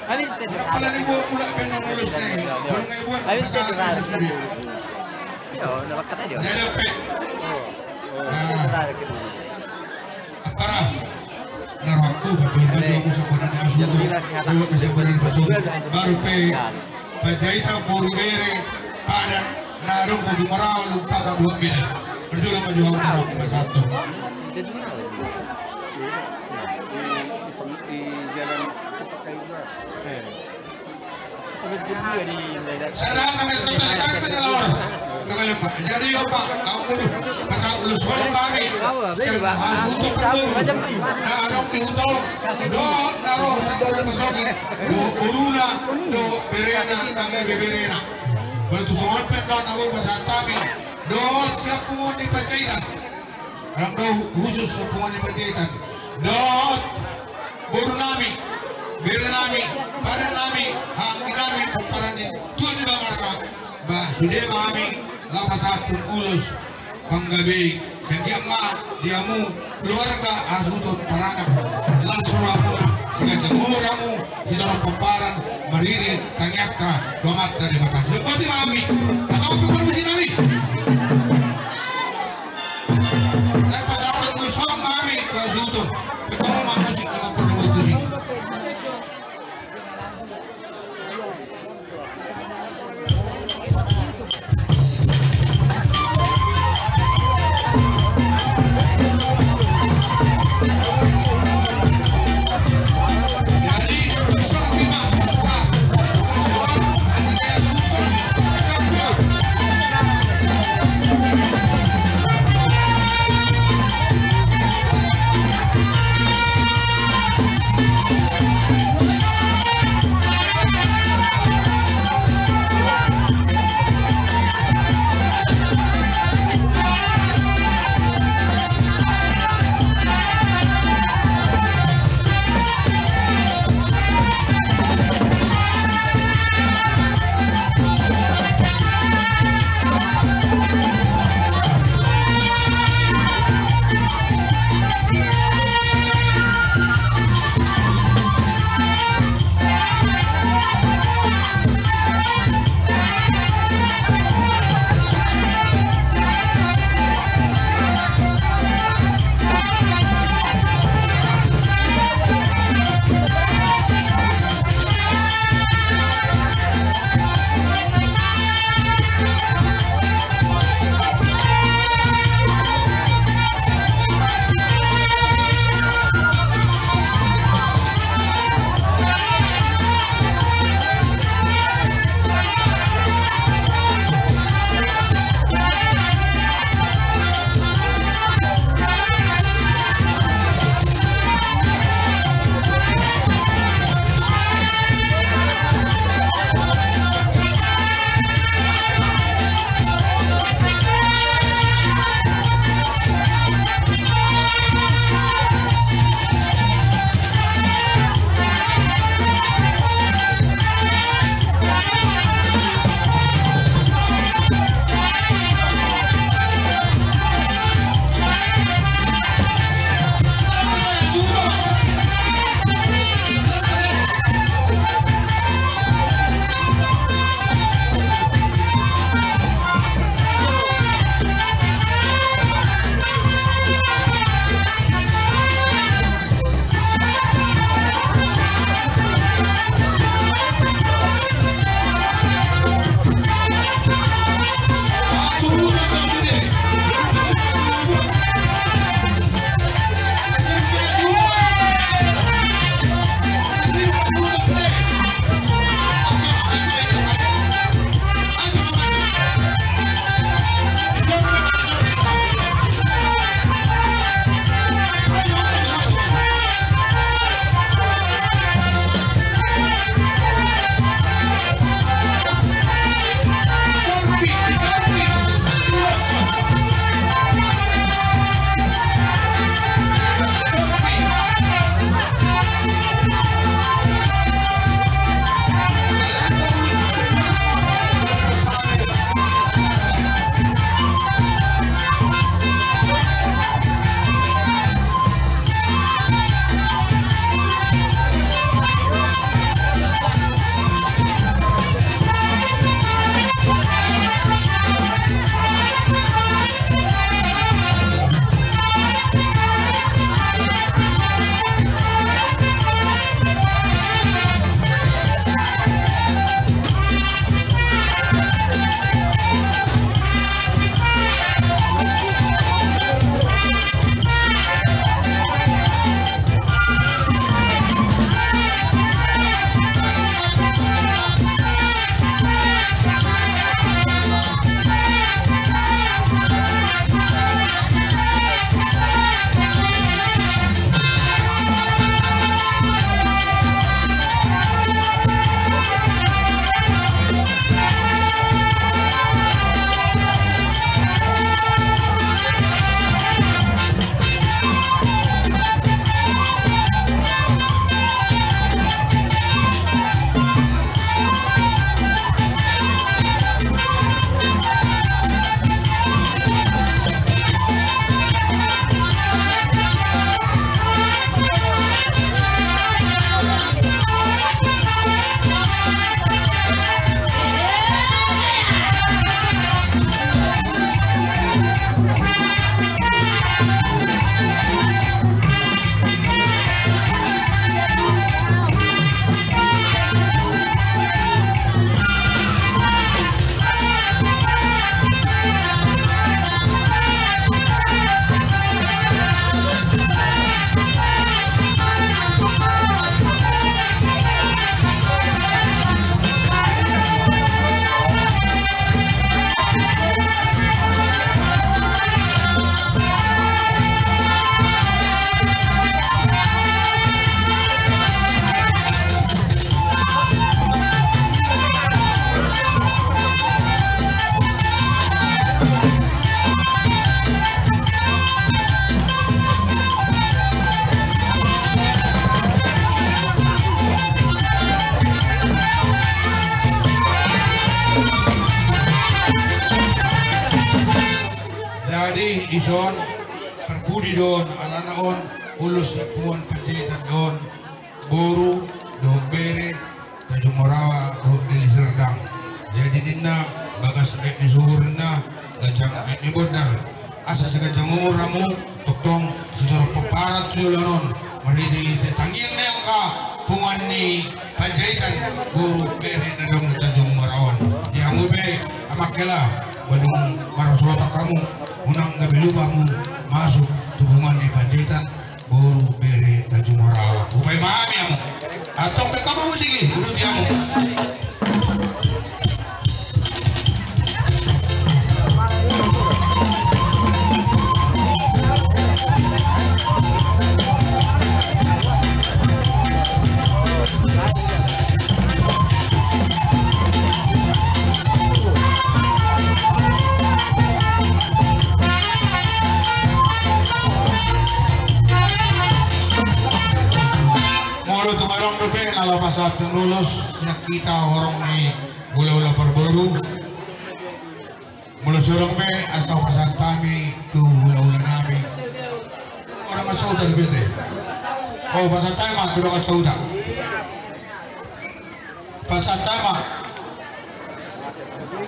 Kali saya Kepala ni buat pula pengen lulus nih. Baru ngai buat. Kali saya masalah dengar. Sudah. Iya, udah pakai tadi. Jadi, Pak. Oh. Nah. Sudah gitu. Apara? Na rohangku, parjolo ma jolo hamu sambonan ni hasuhuton, dohot na sambonan ni pasogit, baru pe Panjaitan, boru, bere, padan, na adong na di Marawa, Lubuk Pakam, dohot Medan. Parjolo ma jolo hamu na rohangku pasahathon. Jadi, Pak, amangboru, pasahat ulos holong ma hami. Sian hasuhuton parboru. Na adong di huta on. Dohot na ro sian bona ni pasogit. Dohot boruna, dohot berena, nang ibeberena. Molo tung songon on pe annon na boi pasahat hami. Dohot sian punguan ni Panjaitan. Adong do khusus tu punguan ni Panjaitan. Dohot boru nami, bere nami, padan nami, hami Sude ma hami laho pasahathon ulos panggabean, sai anggiat ma di hamu keluarga hasuhuton paranak las rohamuna, sai ganjang umur hamu, sai tolap pomparan, marhite tangiangta tu Amanta Debata. Sude boti ma hami. Atau apa permisi nami? Laho pasahathon ulos ma hami tu hasuhuton. Ketemu ma musik nama perlu itu sih. On, parpudi do on, alana on ulos sian punguan Panjaitan do on, boru dohot bere, Tanjung Morawa dohot Deli Serdang. Jadi ninna, bagas aek ni suhur ninna, ganjang aek ni bondar. Asa sai ganjang umur hamu, tongtong sitorop pomparan tu joloan on, marhite-hite tangiang ni angka punguan ni Panjaitan, boru bere na adong di Tanjung Morawa on. Di hamu pe amang hela, molo dung marhasohotan hamu, unang gabe lupa hamu masuk tu punguan ni Panjaitan, boru bere Tanjung Morawa. Hupaima hami hamu. Antong pe hamu musik i, uduti hamu. Molo tung adong dope na laho pasahathon ulos sian hita horong ni hulahula parboru. Molo so adong be, asa hupasahat hami tu hulahula nami. Adong sahuta dope ate. O, pasahat hami ma tu dongan sahuta. Pasahat hami ma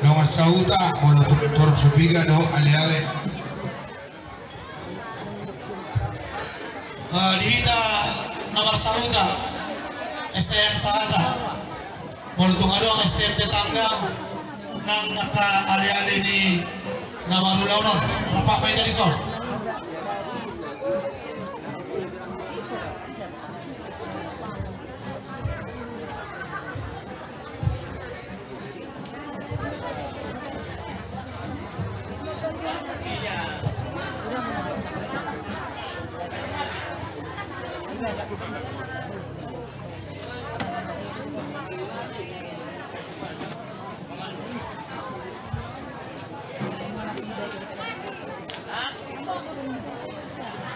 dongan sahuta, molo tung torop so piga do, ale-ale. Eh, di hita na marsahuta, S T M sahata. Molo tung adong S T M tetangga nang angka ale-ale ni na marulaon on, rap ma hita dison.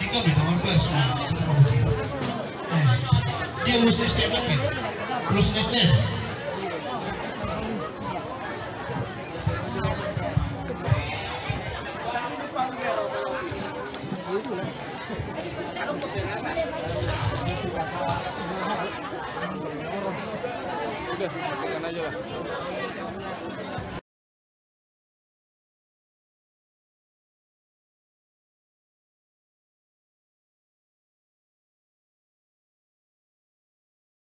Tinggal di tangan gue semua, itu mau putih. Eh, dia lulus S T M lagi. Lulus S T M. Udah, tekan aja lah.